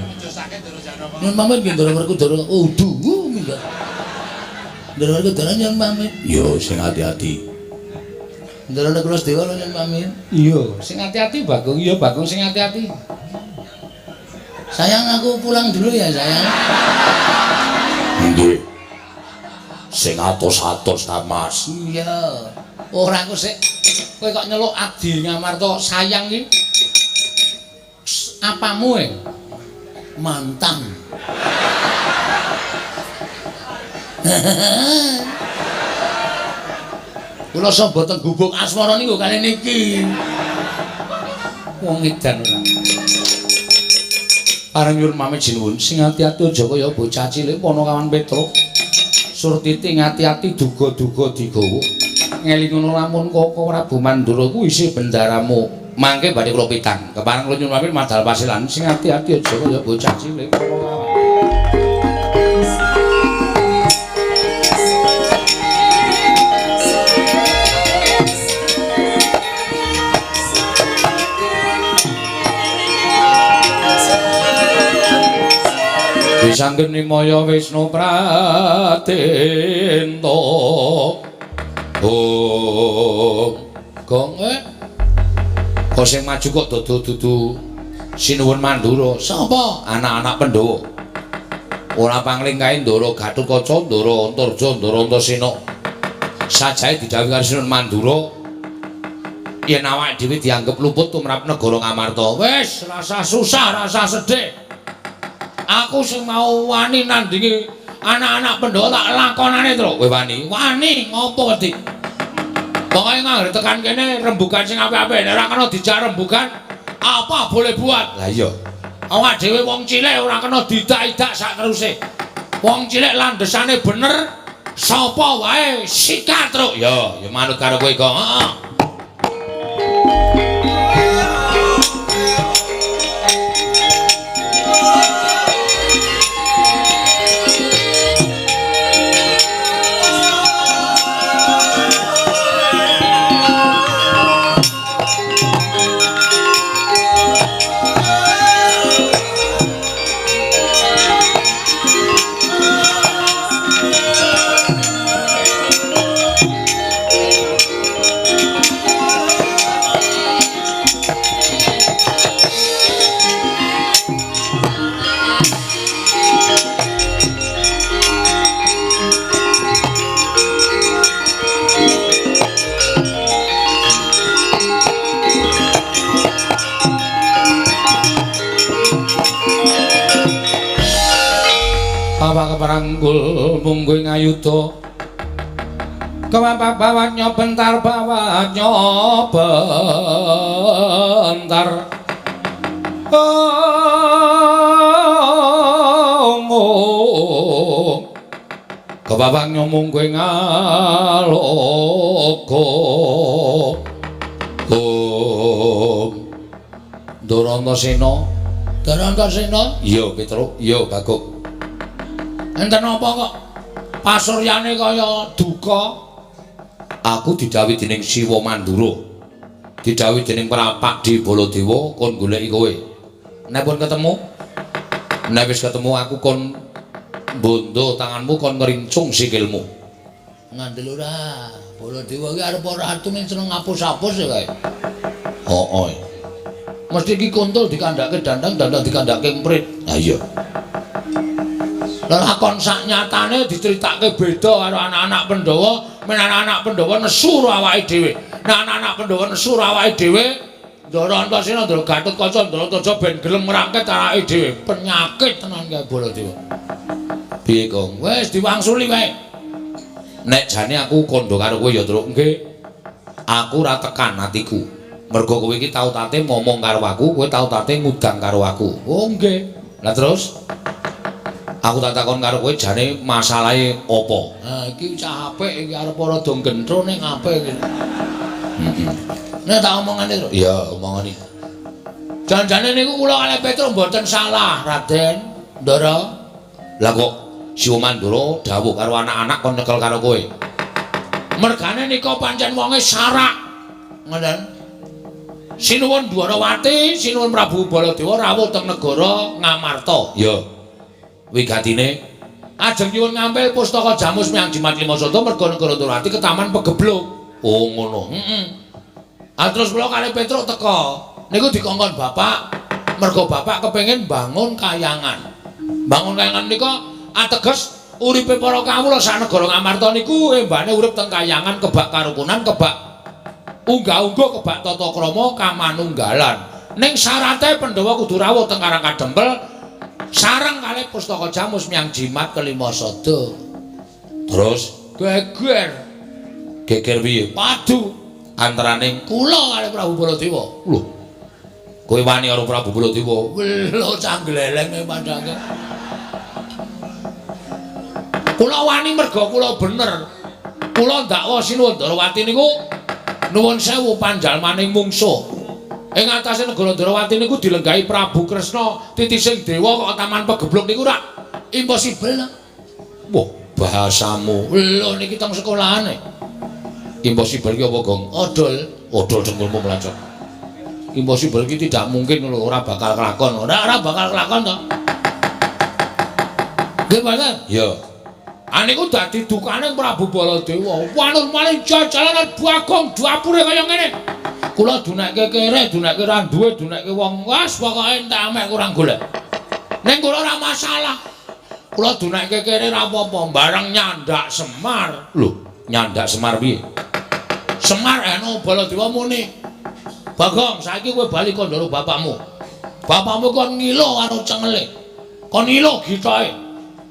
Speaker 2: Nyuwun pamit nggih Ndara Werkudara. Oh, duh minggat. Ndara Werkudara nyuwun pamit. Iya sing ati-ati. Ndara Nakula Dewa nyuwun pamit. Iya, sing ati-ati Bagong. Iya Bagong sing ati-ati. Sayang aku pulang dulu ya sayang. Nggih. Sing atos-atos ta Mas. Iya. Ora aku sik kowe kok nyeluk Adi Ngamarta sayang iki. Apamu e? Mantang. Kula mboten gubuk asmara niku kali niki. Wong edan ora. Pareng nyuwun pamit sinuwun sing ati-ati aja kaya bocah cilik Panakawan Petruk. Surtiti ngati-ati duga-duga digawa. Ngelingono lamun Koko Prabu Mandura kuwi isih bendaramu.
Speaker 1: Mangke badhe kula pitang. Kepareng kula nyuwun pamit madal pasilan sing ati-ati aja kaya bocah cilik. Wisanggeni maya Wisnu Pratento. Om gong kok sing maju kok dudu Sinuwun Mandura. Sapa? Anak-anak Pandhawa. Ora pangling kae Ndara Gatotkaca, Ndara Antarja, Ndara Antasena. Sajae didhawuhi karo Sinuwun Mandura yen awake dhewe dianggep luput tumrap negara Ngamarta. Wis, rasa susah, rasa sedih. Aku sing mau wani nandingi anak-anak Pandhawa tak lakonane, Truk. Kowe wani? Wani ngopo, Dik? Pokoke ngangger tekan kene rembugan sing apik-apik, nek ora kena dijak rembugan, apa boleh buat. Lah iya. Awak dhewe wong cilik ora kena didak-idak sak teruse. Wong cilik landhesane bener, sapa wae sikat, Truk. Ya, ya manut karo kowe kok. Heeh. Keparanggul mungguh ngayuda kewapa bawat nyobentar bawat nyobentar oh kewapa nyomungguh ngaloka oh Ndara Antasena Ndara Antasena iya Petruk iya Baguk. Enten apa kok pasuryane kaya duka? Aku didhawuhi dening Siwa Mandura. Didhawuhi dening Prapak di Baladewa kon goleki kowe. Nek pun ketemu, nek wis ketemu aku kon bondo tanganmu kon ngrincung sikilmu. Ngandel ora? Baladewa iki arep ora ratu ning seneng ngapus-apus ya kae. Heeh. Mesti iki kontol dikandhake dandang, dandang dikandhake emprit. Ha iya. Lakon sak nyatane diceritake beda karo anak-anak Pandhawa, men anak-anak Pandhawa nesu karo awake dhewe. Nek anak-anak Pandhawa nesu karo awake dhewe, Ndara Antasena, Ndara Gatotkaca, Ndara Antarja ben gelem ngrangket awake dhewe. Penyakit tenan kae Baladewa. Piye, Kong? Wis diwangsuli wae. Nek jane aku kandha karo kowe ya, Truk. Nggih. Aku ora tekan atiku. Mergo kowe iki tau tate ngomong karo aku, kowe tau tate ngudang karo aku. Oh, nggih. Lah terus aku tak takon karo kowe jane masalahe apa? Ha iki cah apik iki arep rada gentro ning apik iki. Heeh. Nek tak omongane, Truk. Iya, omongane. Janjane niku kula kalih Petruk mboten salah, Raden Ndara. Lah kok Siwa Mandura dawuh karo anak-anak kon nyekel karo kowe. Mergane nika pancen wonge sarak. Ngoten. Sinuwun Dwarawati, Sinuwun Prabu Baladewa rawuh teng negara Ngamarta. Iya. Wigatine ajeng nyuwun ngampil pustaka Jamus Miang Jimat Lima Sada merga negara Ndrawati ketaman pegebluk. Oh ngono. Heeh. Ah terus kula kalih Petruk teka. Niku dikongkon bapak, merga bapak kepengin bangun kayangan. Bangun kayangan nika ateges uripe para kawula sak negara Ngamarta niku embane urip teng kayangan kebak karukunan, kebak unggah-ungguh, kebak tata krama kamanunggalan. Ning syarate Pandhawa kudu rawuh teng Karang Kadempel sareng kalih pustaka Jamus Miang Jimat Kelima Sada. Terus geger. Geger piye? Padu antaraning kula kalih Prabu Baladewa. Lho. Kowe wani karo Prabu Baladewa? Lho cah glelenge padhange. Kula wani merga kula bener. Kula ndakwa Sinuwun Ndarawati niku nuwun sewu panjalmaning mungsuh.
Speaker 2: Ing atase negara Ndrawati niku dilenggahi Prabu Kresna titising dewa kok Taman Pegebluk niku rak impossible. Wah, bahasamu. Lho niki teng sekolahane. Impossible ki apa, Gong? Odol, odol dengkulmu mlancet. Impossible ki tidak mungkin lho, ora bakal kelakon. Ora bakal kelakon to. Nggih mboten? Ya. Aniku dadi dukane Prabu Baladewa. Wanur malih jajalan Bagong dapure kaya ngene. Kula dunekke kere, dunekke ra duwe, dunekke wong. Wes pokoke entek amek kurang golek. Ning kula ora masalah. Kula dunekke kere ra apa-apa, bareng nyandak Semar. Lho, nyandak Semar piye? Semar eno Baladewa muni. Bagong, saiki kowe bali kandharo bapakmu. Bapakmu kon ngilo karo cengele. Kon ngilo gitoke.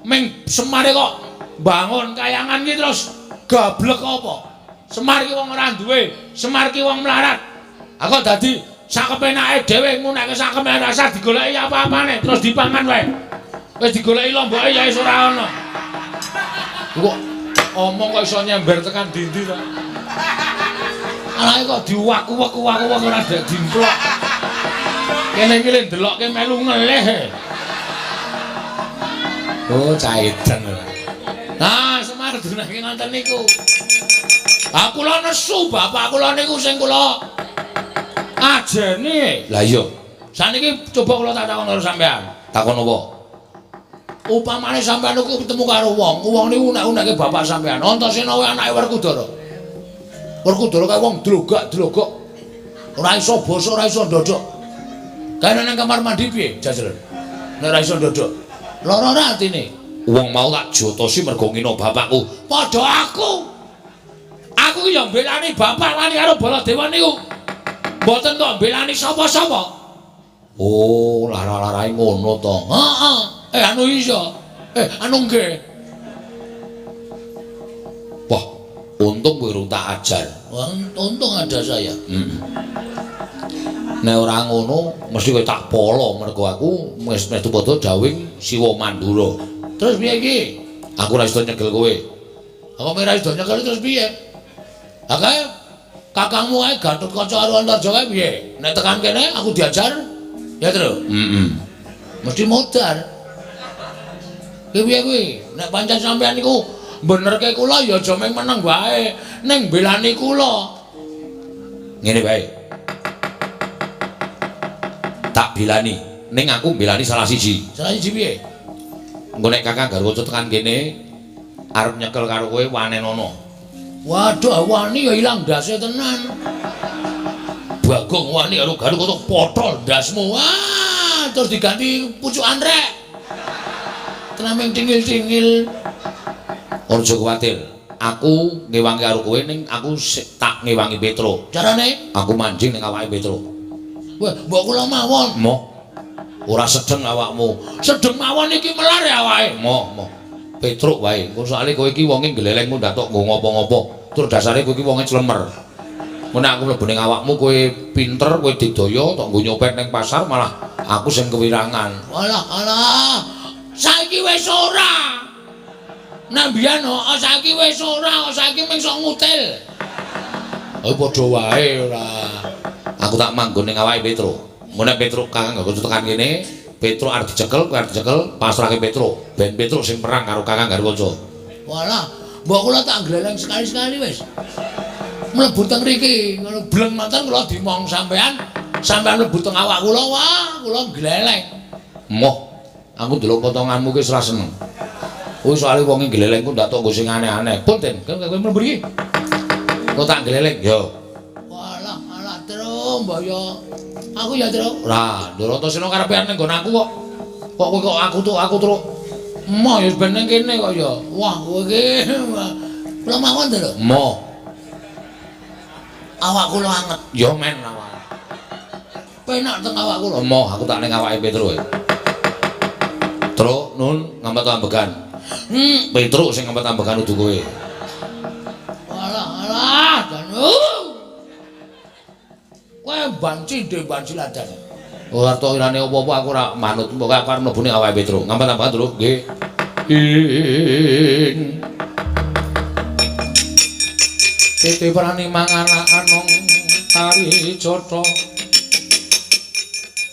Speaker 2: Ming Semare kok bangun kayangan ki terus gablek apa? Semar ki wong ora duwe, Semar ki wong melarat. Aku dadi sakepenake dhewe ngunekke sakepenake rasa digoleki apa-apane terus dipangan wae. Wis digoleki lomboke ya wis ora ana. Kok omong kok iso nyember tekan ndi-ndi to? Alae kok diwaku-waku-waku ora dek dimplok. Kene iki le ndelokke melu ngelih. Oh, caitan. Nah, Semar dunake ngoten niku. Ah kula nesu bapak kula niku sing kula ajeni. Lah iya. Saniki coba kula tak takon karo sampean. Takon apa? Upamane sampean niku ketemu karo wong, wong niku unek-unekke bapak sampean. Antasena wae anake Werkudara. Werkudara kae wong dlogak-dlogok. Ora iso basa, ora iso ndodok. Kae nang kamar mandi piye, jajal? Nek ora iso ndodok. Lara ora atine? Wong mau tak jotosi mergo ngino bapakku. Padha aku. Aku ki ya mbelani bapak wani karo Baladewa niku. Mboten kok mbelani sapa-sapa. Oh, lara-larae ngono to. Heeh. Anu iya. Anu nggih. Wah, untung kowe urung tak ajar. Wah, untung ada saya. Heeh. Nek ora ngono mesti kowe tak polo mergo aku wis metu padha dawing Siwa Mandura. Terus piye iki? Aku ora iso nyekel kowe. Aku ora iso nyekel terus piye? Ha kae kakangmu kae Gatotkaca karo Antarja kae piye? Nek tekan kene aku diajar. Ya, Tru? Heeh. Mesti modar. Ki piye kuwi? Nek pancen sampean niku benerke kula ya aja mung meneng wae, ning mbelani kula. Ngene wae. Tak bilani, ning aku mbelani salah siji. Salah siji piye? Engko nek Kakang Garwaca tekan kene arep nyekel karo kowe wanenono. Waduh, wani ya ilang ndase tenan. Bagong wani karo Garwaca potol ndasmu. Wah, terus diganti pucukan rek. Tenan ming tingil-tingil. Aja kuwatir. Aku ngewangi karo kowe ning aku tak ngewangi Petro. Carane? Aku manjing ning awake Petro. Wah, mbok kula mawon. Moh. Ora sedeng awakmu. Sedeng mawon iki melar ya awake. Moh, moh. Petruk wae. Engko soalé kowe iki wonge gleleng mung datok nggo ngopo-ngopo. Tur dasare kowe iki wonge clemer. Engko nek aku mlebu ning awakmu kowe pinter, kowe didaya tok nggo nyopet ning pasar malah aku sing kewirangan. Alah, alah. Saiki wis ora. Nek mbiyen kok saiki wis ora, saiki mung sok ngutil. Oh padha wae ora. Aku tak manggon ning awake Petro. Engko nek Petro Kakang Garwaca tekan kene, Petro arep dicekel, kowe arep dicekel, pasrahke Petro. Ben Petro sing perang karo Kakang Garwaca. Walah, mbok kula tak gleleng sekali-sekali wis. Mlebu teng mriki, ngono bleng ngoten kula dimong sampean, sampean mlebu teng awak kula, wah, kula gleleng. Moh, aku ndelok potonganmu ki wis ora seneng. Kuwi soalé wonge gleleng ku ndak tok nggo sing aneh-aneh. Punten, kowe mlebu mriki. Kok tak gleleng? Yo. Walah, alah, Tru, mbok yo. Aku ya, Tru. Lah, Ndoro Antasena karepe ning nggon aku kok. Kok kowe kok aku tuh aku truk. Moh ya ben ning kene kok ya. Wah, kowe iki. Kula mawon to lho. Moh. Awak kula anget. Ya men awak. Penak teng awak kula. Moh, aku tak ning awake Petro. Truk nun ngampet ambegan. Petruk sing ngampet ambegan udu kowe. Alah, alah, janu. Kowe banci ndek banci ladan. Ora tok irane apa-apa aku ora manut. Pokoke aku arep mlebu ning awake Petruk. Ngampet ambegan lho, nggih. Ing Titi prani mangan anong tari cotha.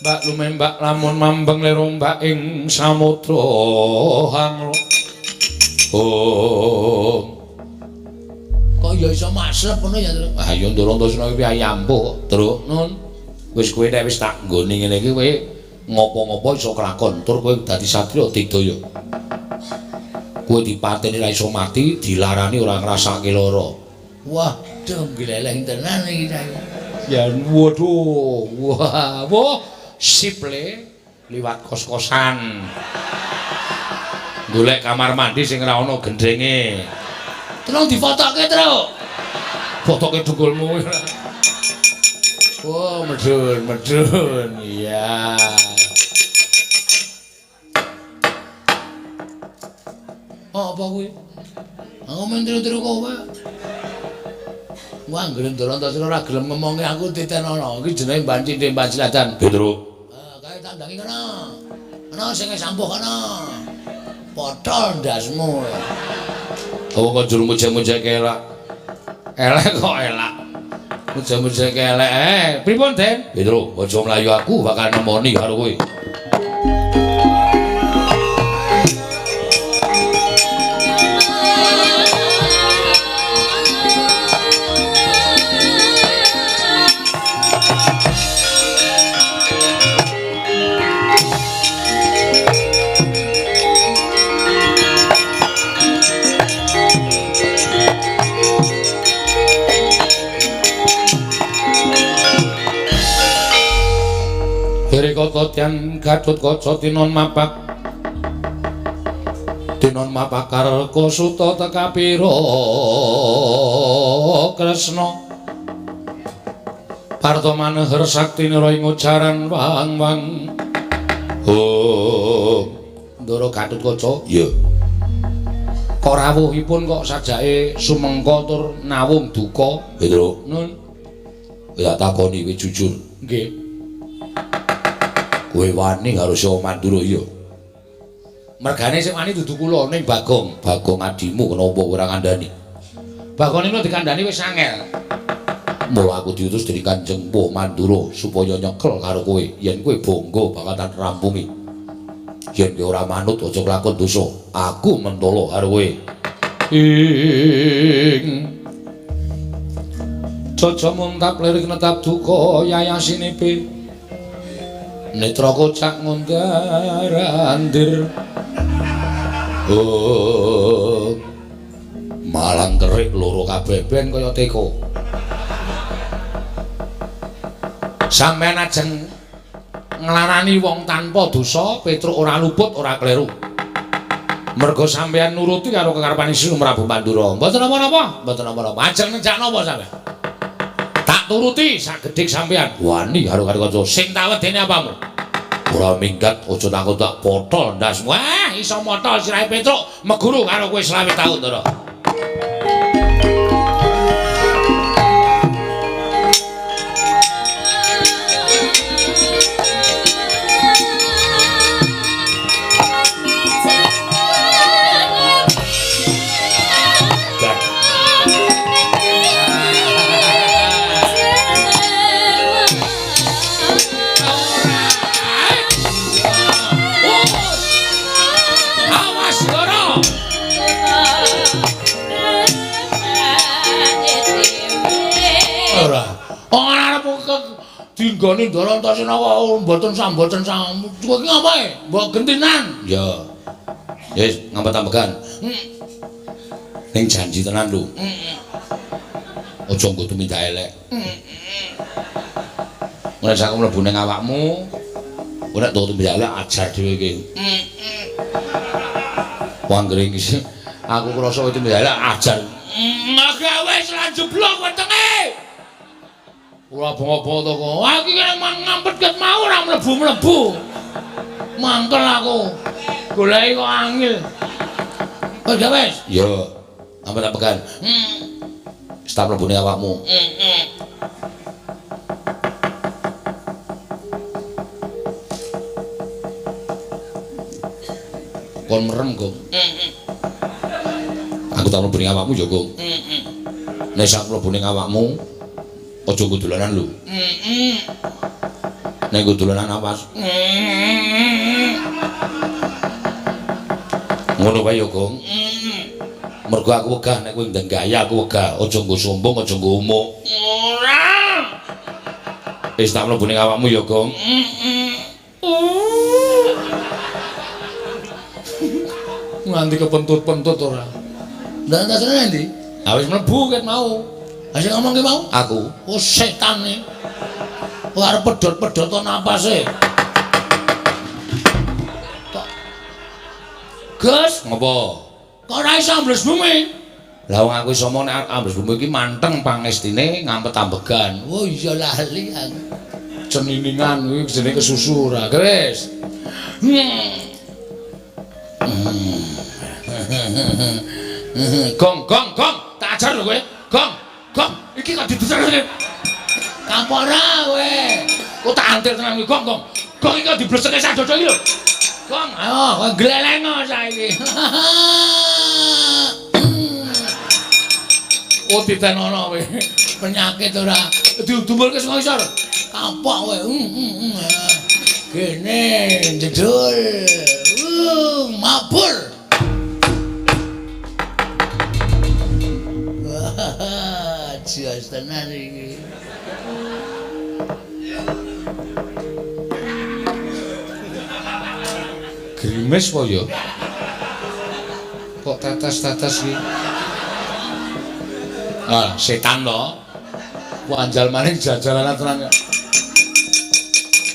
Speaker 1: Mbak lumembak lamun mambeng lerombak ing samudra hanglo. Oh. Kok ya iso maslep ngono ya, Truk? Ah ya Ndorantosena iki piye ampuh kok, Truk. Nun. Wis kowe nek wis tak nggoni ngene iki kowe ngopo-ngopo iso kelakon, tur kowe dadi satriya digdaya. Kowe dipateni ra iso mati, dilarani ora ngrasake lara. Wah, dong gleleng tenan iki saya. Ya waduh, wah, wah, sip le liwat kos-kosan. Golek kamar mandi sing ora ana gendenge. Tolong difotoke, Truk. Fotoke dengkulmu. Wah, medun, medun. Iya. Oh, apa kuwi? Aku men tiru-tiru kowe. Wah, anggere Ndorantosena ora gelem ngomongi aku titenono. Iki jenenge banci ndek Siladan. Petruk. Ah, kae tandangi kono. Ana sing sampuh kono. Potol ndasmu. Wong kok jur mujek-mujek elak. Elek kok elak. Mujek-mujek elek. Pripun, Den? Petruk, aja mlayu aku bakal nemoni karo kowe. Kata Tian Gatotkaca tinon mapak tinon mapak karka suta tekapira Kresna Parta maneher sakti nira ing ujaran wang-wang. Oh, Ndara Gatotkaca. Iya. Kok rawuhipun kok sajake sumengka tur nawung duka? Petruk. Nun. Ya takoni kowe jujur. Nggih. Kowe wani karo Sya Mandura iya. Mergane sing wani dudu kula ning Bagong. Bagong adimu kenapa ora ngandani? Bagong niku dikandani wis angel. Mula aku diutus dening Kanjeng Mpu Mandura supaya nyekel karo kowe. Yen kowe bangga bakal tak rampungi. Yen kowe ora manut aja kelakon dosa. Aku mentolo karo kowe. Ing Caca muntap lirik netap duka yayasinipe. Netra kocak ngundar-andir. Oh, malang kerik loro kabeh ben kaya teko. Sampeyan ajeng nglarani wong tanpa dosa, Petruk ora luput, ora kleru. Mergo sampeyan nuruti karo kekarepane Sri Prabu Mandura. Mboten napa-napa, mboten napa-napa. Ajeng nejak napa sampeyan? Tak turuti sagedhik sampeyan. Wani karo kanca sing tak wedene apamu? Ora minggat, aja takut tak potol ndasmu. Wah, iso motol sirahe Petruk, meguru karo kowe 25 taun, Ndara. Dinggone Ndorantosena kok mboten samboten sam. Kowe iki ngapae? Mbok gentinan. Ya. Wis ngampet-ambegan. Ning janji tenan lho. Aja nggo tumindak elek. Nek aku mlebu ning awakmu, kowe nek tumindak elek ajar dhewe iki. Wong anggere iki aku krasa kowe tumindak elek ajar. Gawe wis lan jeblok wetenge. Ora bongo-bongo to kok. Aku iki ngampet ket mau ora mlebu-mlebu. Mangkel aku. Goleki kok angel. Wis gak wis? Ya. Ampet-ampekan. Wis tak mlebune awakmu. Kon merem, Gong. Aku tak mlebune awakmu ya, Gong. Nek sak mlebune awakmu aja nggo dolanan lho. Nek nggo dolanan napas. Ngono wae ya, Gong. Mergo aku wegah nek kowe ndang gaya aku wegah. Aja nggo sombong, aja nggo umuk. Ora. Wis tak mlebu ning awakmu ya, Gong. Nganti kepentut-pentut ora.
Speaker 2: Lah tasane endi?
Speaker 1: Ha wis mlebu ket mau.
Speaker 2: Ha sing ngomong ki mau?
Speaker 1: Aku.
Speaker 2: Oh setan iki. Kok arep pedhot-pedhot napase. Kok Gus,
Speaker 1: ngopo?
Speaker 2: Kok ora iso ambles bumi?
Speaker 1: Lah wong aku iso omong nek ambles bumi iki manteng pangestine ngampet ambegan.
Speaker 2: Oh iya lali aku.
Speaker 1: Ceniningan kuwi jenenge kesusu ora. Wis. Gong gong gong, tak ajar lho kowe. Gong, gong, iki kok dideser.
Speaker 2: Kapok ora kowe.
Speaker 1: Kok tak antir tenan kuwi, gong gong. Gong iki kok dibleseke sak dodo iki lho. Gong,
Speaker 2: ayo kowe gleleng saiki.
Speaker 1: Oh ditenono kowe.
Speaker 2: Penyakit ora. Didumulke saka isor. Kapok kowe. Gene jedul. Mabur. Wah, jos tenan iki.
Speaker 1: Grimes po ya? Kok tetes-tetes iki? Ah, setan to. Wanjal maning jajalanan tenan.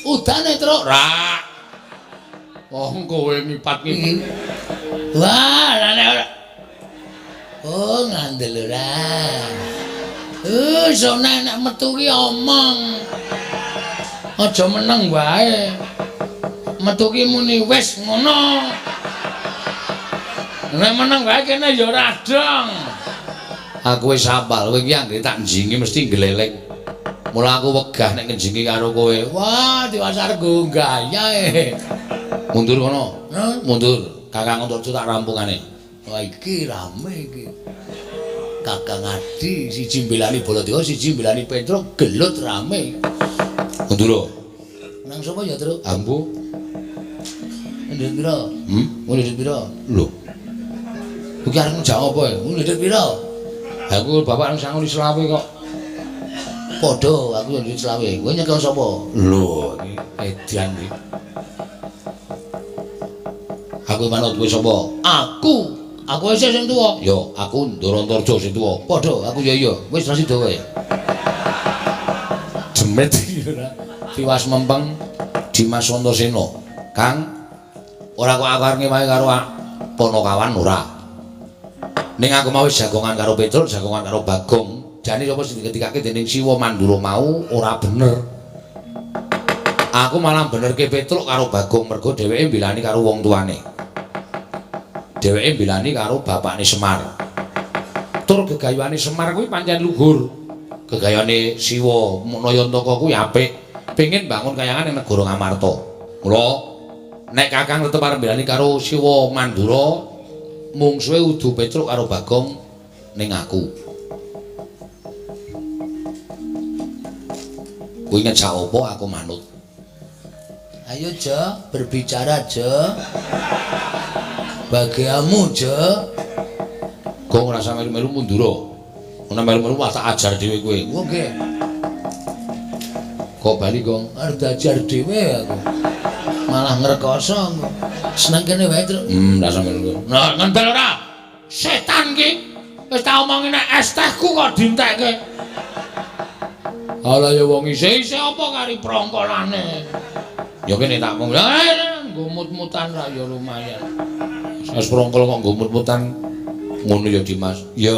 Speaker 2: Udane, Truk.
Speaker 1: Ra. Wong kowe ngipat-ngipet.
Speaker 2: Wah, lah nek ora. Oh, ngandel ora. Sone nek metu ki omong. Aja meneng wae. Metu ki muni wis ngono.
Speaker 1: Nek meneng wae kene ya ora dong. Aku wis hafal, kowe iki anggere tak njingi mesti gleleng. Mula aku wegah nek ngenjingi karo kowe.
Speaker 2: Wah, diwasar nggo gaya e.
Speaker 1: Mundur kono. Mundur. Kakang Antarja tak rampungane.
Speaker 2: Wah, iki rame iki. Kakang Adi siji mbelani Baladewa, siji mbelani Petruk, gelut rame.
Speaker 1: Mundur.
Speaker 2: Nang sapa ya, Truk?
Speaker 1: Ambu.
Speaker 2: Ndhit pira? Ndhit pira?
Speaker 1: Lho. Iki arep ngejak apa ya?
Speaker 2: Ndhit pira?
Speaker 1: Aku bapak nang sangoni selawe kok.
Speaker 2: Padha, aku yo ndhit selawe. Kowe nyekel sapa?
Speaker 1: Lho, iki edan iki. Aku manut kowe sapa?
Speaker 2: Aku. Aku isih sing tuwa.
Speaker 1: Yo, aku Ndara Antarja sing tuwa.
Speaker 2: Padha, aku ya iya. Wis ra sida kowe.
Speaker 1: Jemet iki ora. Tiwas mempeng Dimas Antasena. Kang, ora kok aku arep ngewahi karo Ponokawan ora. Ning aku mau wis jagongan karo Petruk, jagongan karo Bagong. Jane sapa sing diketikake dening Siwa Mandura mau ora bener. Aku malah benerke Petruk karo Bagong mergo dheweke mbelani karo wong tuane. Dheweke mbelani karo bapakne Semar. Tur gegayuhane Semar kuwi pancen luhur. Gegayuhane Siwa Nayantaka kuwi apik. Pengin bangun kayangan ning negara Ngamarta. Mula nek Kakang tetep arep mbelani karo Siwa Mandura, mungsuhe udu Petruk karo Bagong ning aku. Kuwi ngejak apa aku manut.
Speaker 2: Ayo Jo, berbicara Jo. Bagiamu Jo.
Speaker 1: Gong ora usah melu-melu mundur. Ana melu-melu wah tak ajar dhewe kowe.
Speaker 2: Oke.
Speaker 1: Kok bali Gong?
Speaker 2: Arep diajar dhewe aku. Malah ngrekoso aku. Seneng kene wae, Truk.
Speaker 1: Ora usah melu. Nah, ngendel ora? Setan ki. Wis tak omongi nek es tehku kok dientekke. Ala ya wong isih-isih apa kari prongkolane. Ya kene tak mung. Nggo mut-mutan ra ya lumayan. Es prongkol kok nggo mut-mutan ngono ya Dimas. Ya.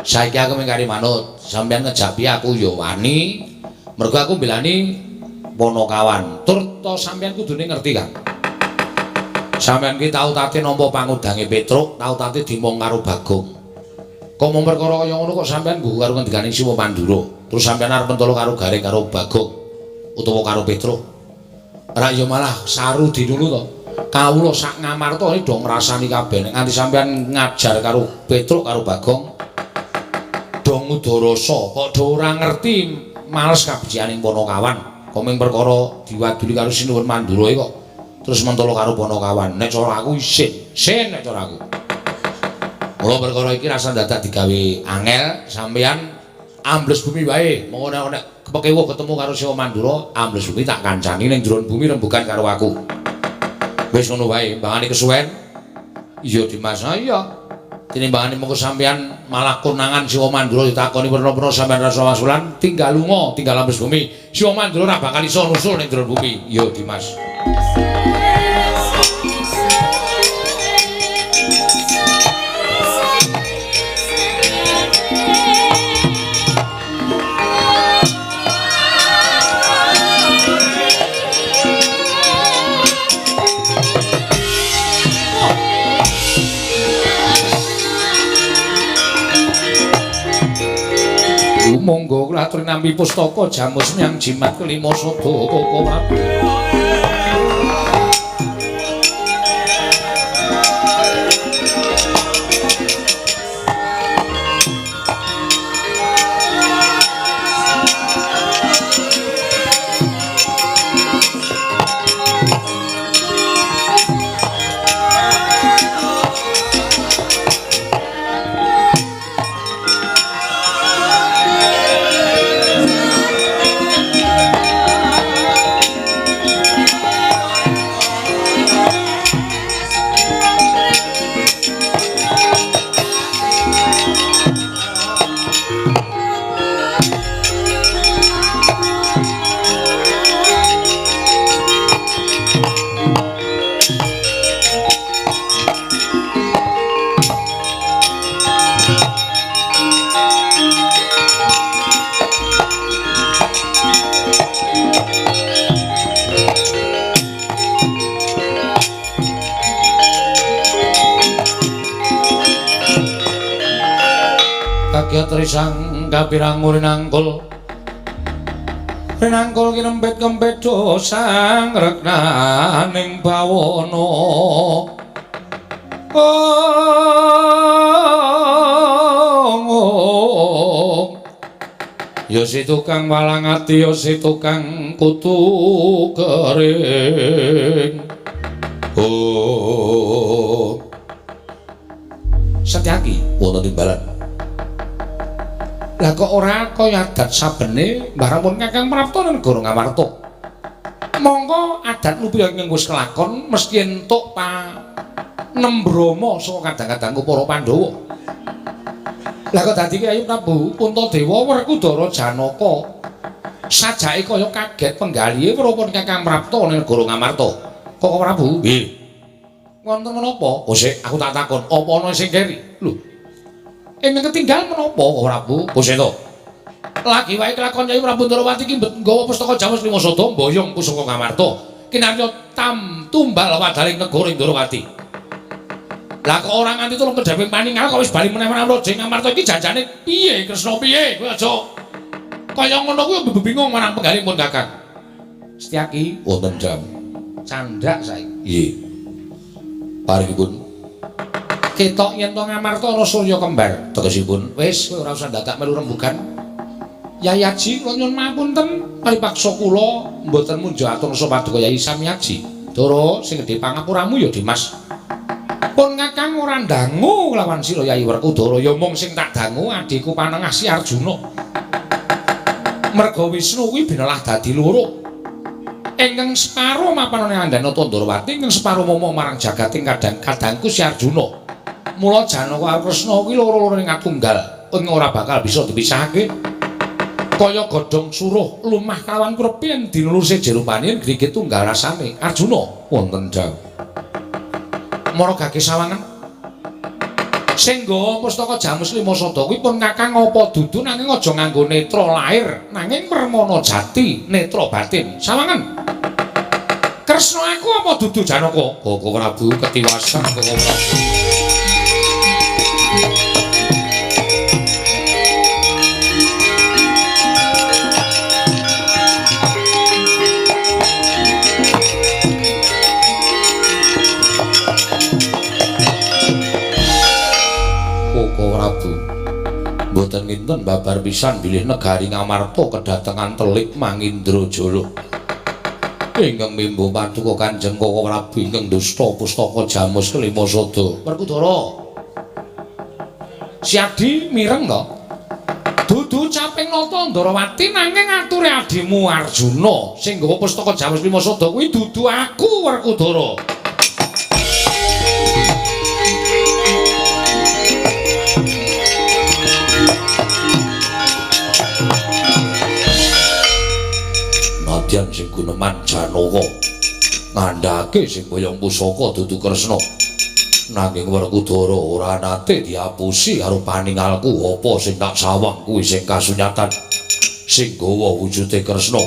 Speaker 1: Saiki aku mung kari manut. Sampeyan ngejak piye aku ya wani. Mergo aku mbelani Ponokawan. Tur to sampeyan kudune ngerti kan. Sampeyan ki tau tate nampa pangudange Petruk, tau tate dimong karo Bagong. Kok mung perkara kaya ngono kok sampeyan nggo karo ngendikane Siwa Mandura. Terus sampeyan arep mentolo karo Gareng karo Bagong utawa karo Petruk. Ora ya malah saru dinulu to. Kawula sak Ngamarta iki do ngrasani kabeh. Nek nganti sampeyan ngajar karo Petruk karo Bagong do ngudarasa, kok do ora ngerti males kabecikaning Ponokawan. Komeng perkara diwaduli karo Sinuwun Mandura kok terus mentolo karo Panakawan. Nek cara aku isin, sin nek cara aku. Mula perkara iki rasa dadak digawe angel, sampeyan ambles bumi wae. Monggo nek kepekewuh ketemu karo Siwa Mandura, ambles bumi tak kancani ning jero bumi rembugan karo aku. Wis ngono wae, mbangane kesuwen. Iya Dimas, iya. Tinimbangane mengko sampeyan malah konangan Siwa Mandura ditakoni werna-werna sampeyan rasa wasulan, tinggal lunga, tinggal ambles bumi. Siwa Mandura ora bakal iso nusul ning jero bumi. Iya Dimas. Monggo kula aturi nampi pustaka jamus nyang jimat kelima sada Koko Prabu. Trisang kapirang rinangkul rinangkul kinempit kempit dosang reknaning bawana. Oh, ya si tukang walang ati, ya si tukang kutu kering. Oh, Setyaki wonten timbalan. Lah kok ora kaya adat sabene Mbah Rampun Kakang Prapta negara Ngamarta. Mongko adat lupi ing wis kelakon mesti entuk panembrama saka kadang-kadangku para Pandhawa. Lah kok dadi Kyai Prabu Puntadewa Werkudara Janaka sajake kaya kaget penggalihe Prapun Kakang Prapta ning negara Ngamarta. Kok Prabu? Nggih. Wonten menapa? Oh sik, aku tak takon, apa ana sing keri? Lho. Ingkang ketinggal menapa Koko Prabu? Kuseta. Lagi wae kelakon Kyai Prabu Ndrawati iki nggawa pustaka Jamus Lima Sada mboyong pusaka Ngamarta. Kinarya tam tumbal wadaling negara Ndrawati. Lah kok ora nganti tulung kedheping paningal kok wis bali meneh marang Raja Ngamarta iki janjane piye Kresna piye? Kowe aja kaya ngono kuwi bingung marang penggalipun Kakang. Setyaki wonten jam. Candhak saiki. Nggih. Paringipun ketok yen to Ngamarta ana surya kembar tegesipun wis kowe ora usah dadak melu rembugan. Yai Aji kula nyuwun mapunten paripaksa kula mboten munjo atur nasa paduka Yai Samyaji. Dara sing gedhe pangapuramu ya Dimas. Pun Kakang ora ndangu kelawan sira Yai Werkudara ya mung sing tak dangu adhiku panengah si Arjuna. Merga Wisnu kuwi binelah dadi loro. Ingkang separo mapan ing Andanata Ndrawati, ingkang separo momo marang jagating kadang-kadangku si Arjuna. Mula Janaka karo Kresna kuwi loro-lorone ngatunggal ing ora bakal bisa dipisahake. Kaya godhong suruh lumah kawan kurepi yen dinuluse jerupane grigit tunggal rasane. Arjuna wonten jauh. Mara gage sawangan. Sing nggawa pustaka Jamus Lima Sada kuwi pun Kakang apa dudu nanging aja nganggo netra lair, nanging permana jati netra batin. Sawangan. Kresna aku apa dudu Janaka? Koko Prabu ketiwasan Koko Prabu. Mboten kinten babar pisan bilih negari Ngamarta kedatengan telik Mangindra Jala. Ingkang mimbo paduka Kanjeng Koko Prabu ingkang dusta pustaka Jamus kelima sada. Werkudara. Siadi mireng to? Dudu caping nata Ndarawati nanging ature adimu Arjuna sing nggawa pustaka Jamus lima sada kuwi dudu aku Werkudara. Nadyan sing guneman Janaka ngandhake sing boyong pusaka dudu Kresna nanging Werkudara ora nate diapusi karo paningalku apa sing tak sawang kuwi sing kasunyatan sing gawa wujude Kresna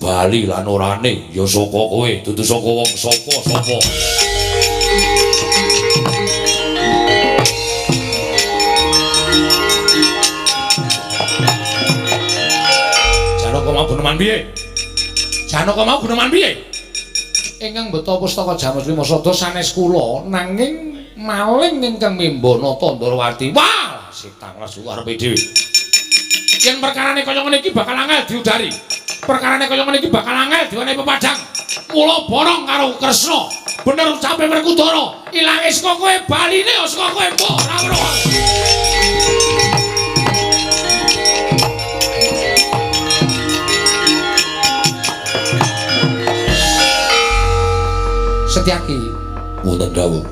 Speaker 1: bali lan orane ya saka kowe dudu saka wong sapa-sapa. Janaka mau guneman piye? Janaka mau guneman piye? Ingkang mbeta pustaka Jamus lima sada sanes kula nanging maling ingkang mimba nata Ndarawati. Wah, setan lesu karepe dhewe. Yen perkarane kaya ngene iki bakal angel diudari. Perkarane kaya ngene iki bakal angel diwenehi pepadang. Mula borong karo Kresna. Bener ucape Werkudara, ilange saka kowe baline ya saka kowe ora weruh. Setyaki wonten dawuh.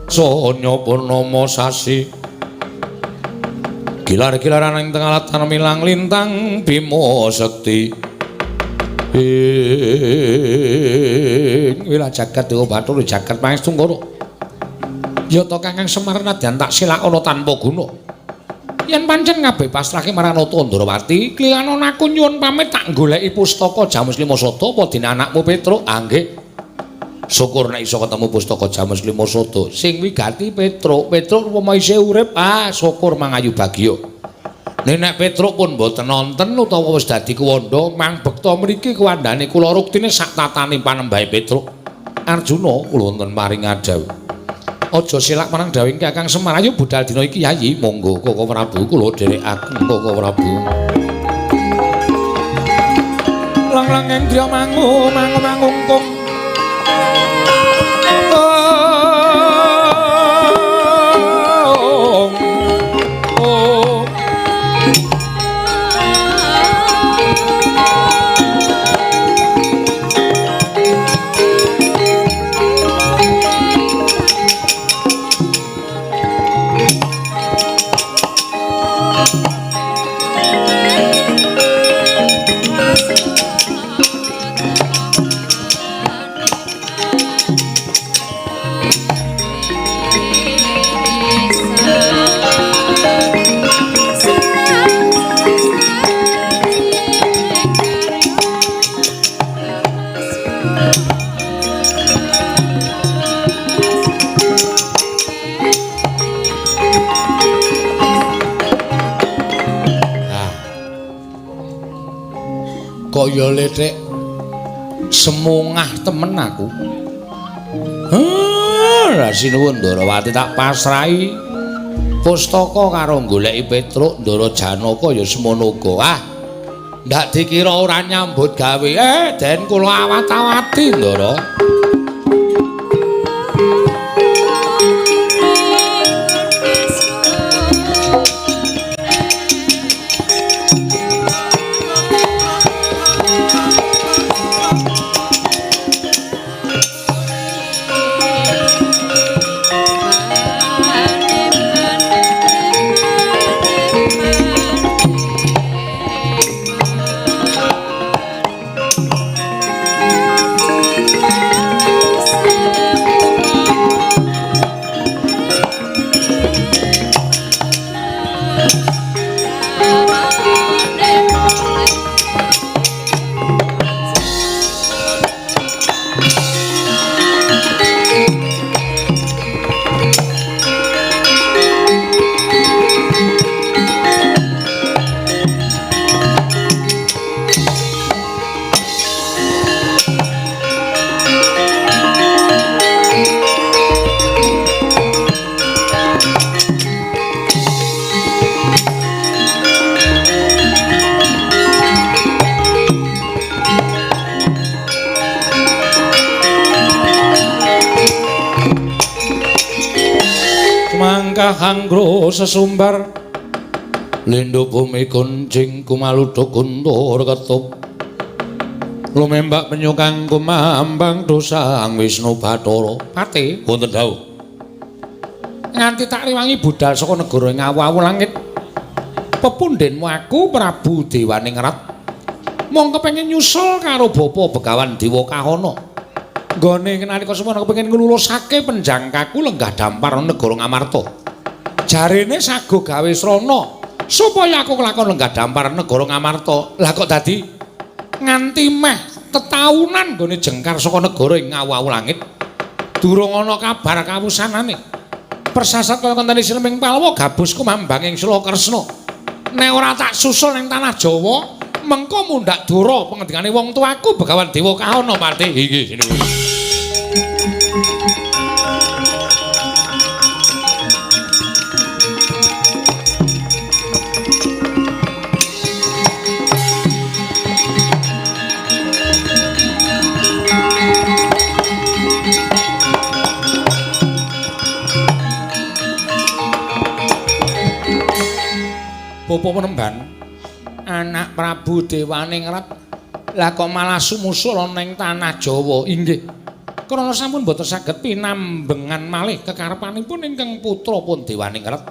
Speaker 1: Sonya purnama sasi gilar-gilaran ing tengah latan milang lintang Bima Sekti ing wilah jagat dewa Bathara jagat Pangestungkara yata Kakang Semar nadyan tak silakana tanpa guna yen pancen kabeh pasrahke marang Nata Ndarawati klilanan aku nyuwun pamit tak goleki pustaka Jamus lima sada apa dene anakmu Petruk. Ah nggih, syukur nek iso ketemu pustaka Jamus lima sada sing wigati Petruk. Petruk upama isih urip, ah syukur mangayu bagya. Nek Petruk pun mboten nonten utawa wis dadi kuwanda mang bekta mriki kuwandane kula ruktine sak tatane panembahe Petruk. Arjuna kula wonten paring adhawuh. Aja selak marang dawuhing Kakang Semar, ayo budal dina iki Yayi. Monggo Koko Prabu kula dherekaken Koko Prabu. Lang-lang endya mangu mangu mangungkung. Kaya lethek semungah temen aku. Heh, sinuwun Ndarawati tak pasrahi pustaka karo goleki Petruk Ndara Janaka ya semono uga. Ah, ndak dikira ora nyambut gawe. Den kula awat-awati Ndara. Gajah Anggro sesumbar lindhu bumi kuncing kumaluduk guntur ketup lumembak penyukang kumambang dosang Wisnu Bathara. Pate wonten dawuh. Nganti tak rewangi budal saka negara Ngawu langit. Pepundhenmu aku Prabu Dewaningrat mung kepengin nyusul karo Bapa Begawan Dewa Kahana. Nggone nalika semono kepengin nglulusake penjangkaku lenggah dampar negara Ngamarta. Jarene sago gawe srana supaya aku kelakon lenggah dampar negara Ngamarta. Lah kok dadi nganti meh tetaunan nggone jengkar saka negara ing Ngawu langit durung ana kabar kawusanane. Persasat kaya ngenteni Sineming Palwa gabus kumambang ing Sula Kresna. Nek ora tak susul ning tanah Jawa, mengko mundhak dura pengendikane wong tuaku Begawan Dewa Kahana Pati. Inggih, sinuwun. Bapak Penemban, anak Prabu Dewaningrat lah kok malah sumusul ana ing tanah Jawa. Inggih. Krana sampun boten saged pinambengan malih kekarepanipun ingkang putra pun Dewaningrat.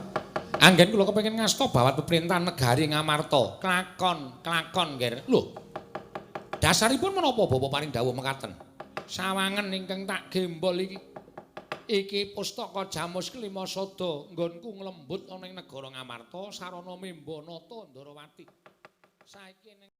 Speaker 1: Anggen kula kepengin ngasta bawat peperintahan negari Ngamarta. Klakon, klakon, Nger. Lho. Dasaripun menapa Bapak paring dawuh mekaten? Sawangen ingkang tak gembol iki. Iki pustaka Jamus Kelima Sada nggonku nglembut ana ing negara Ngamarta sarana memba nata Ndarawati. Saiki ning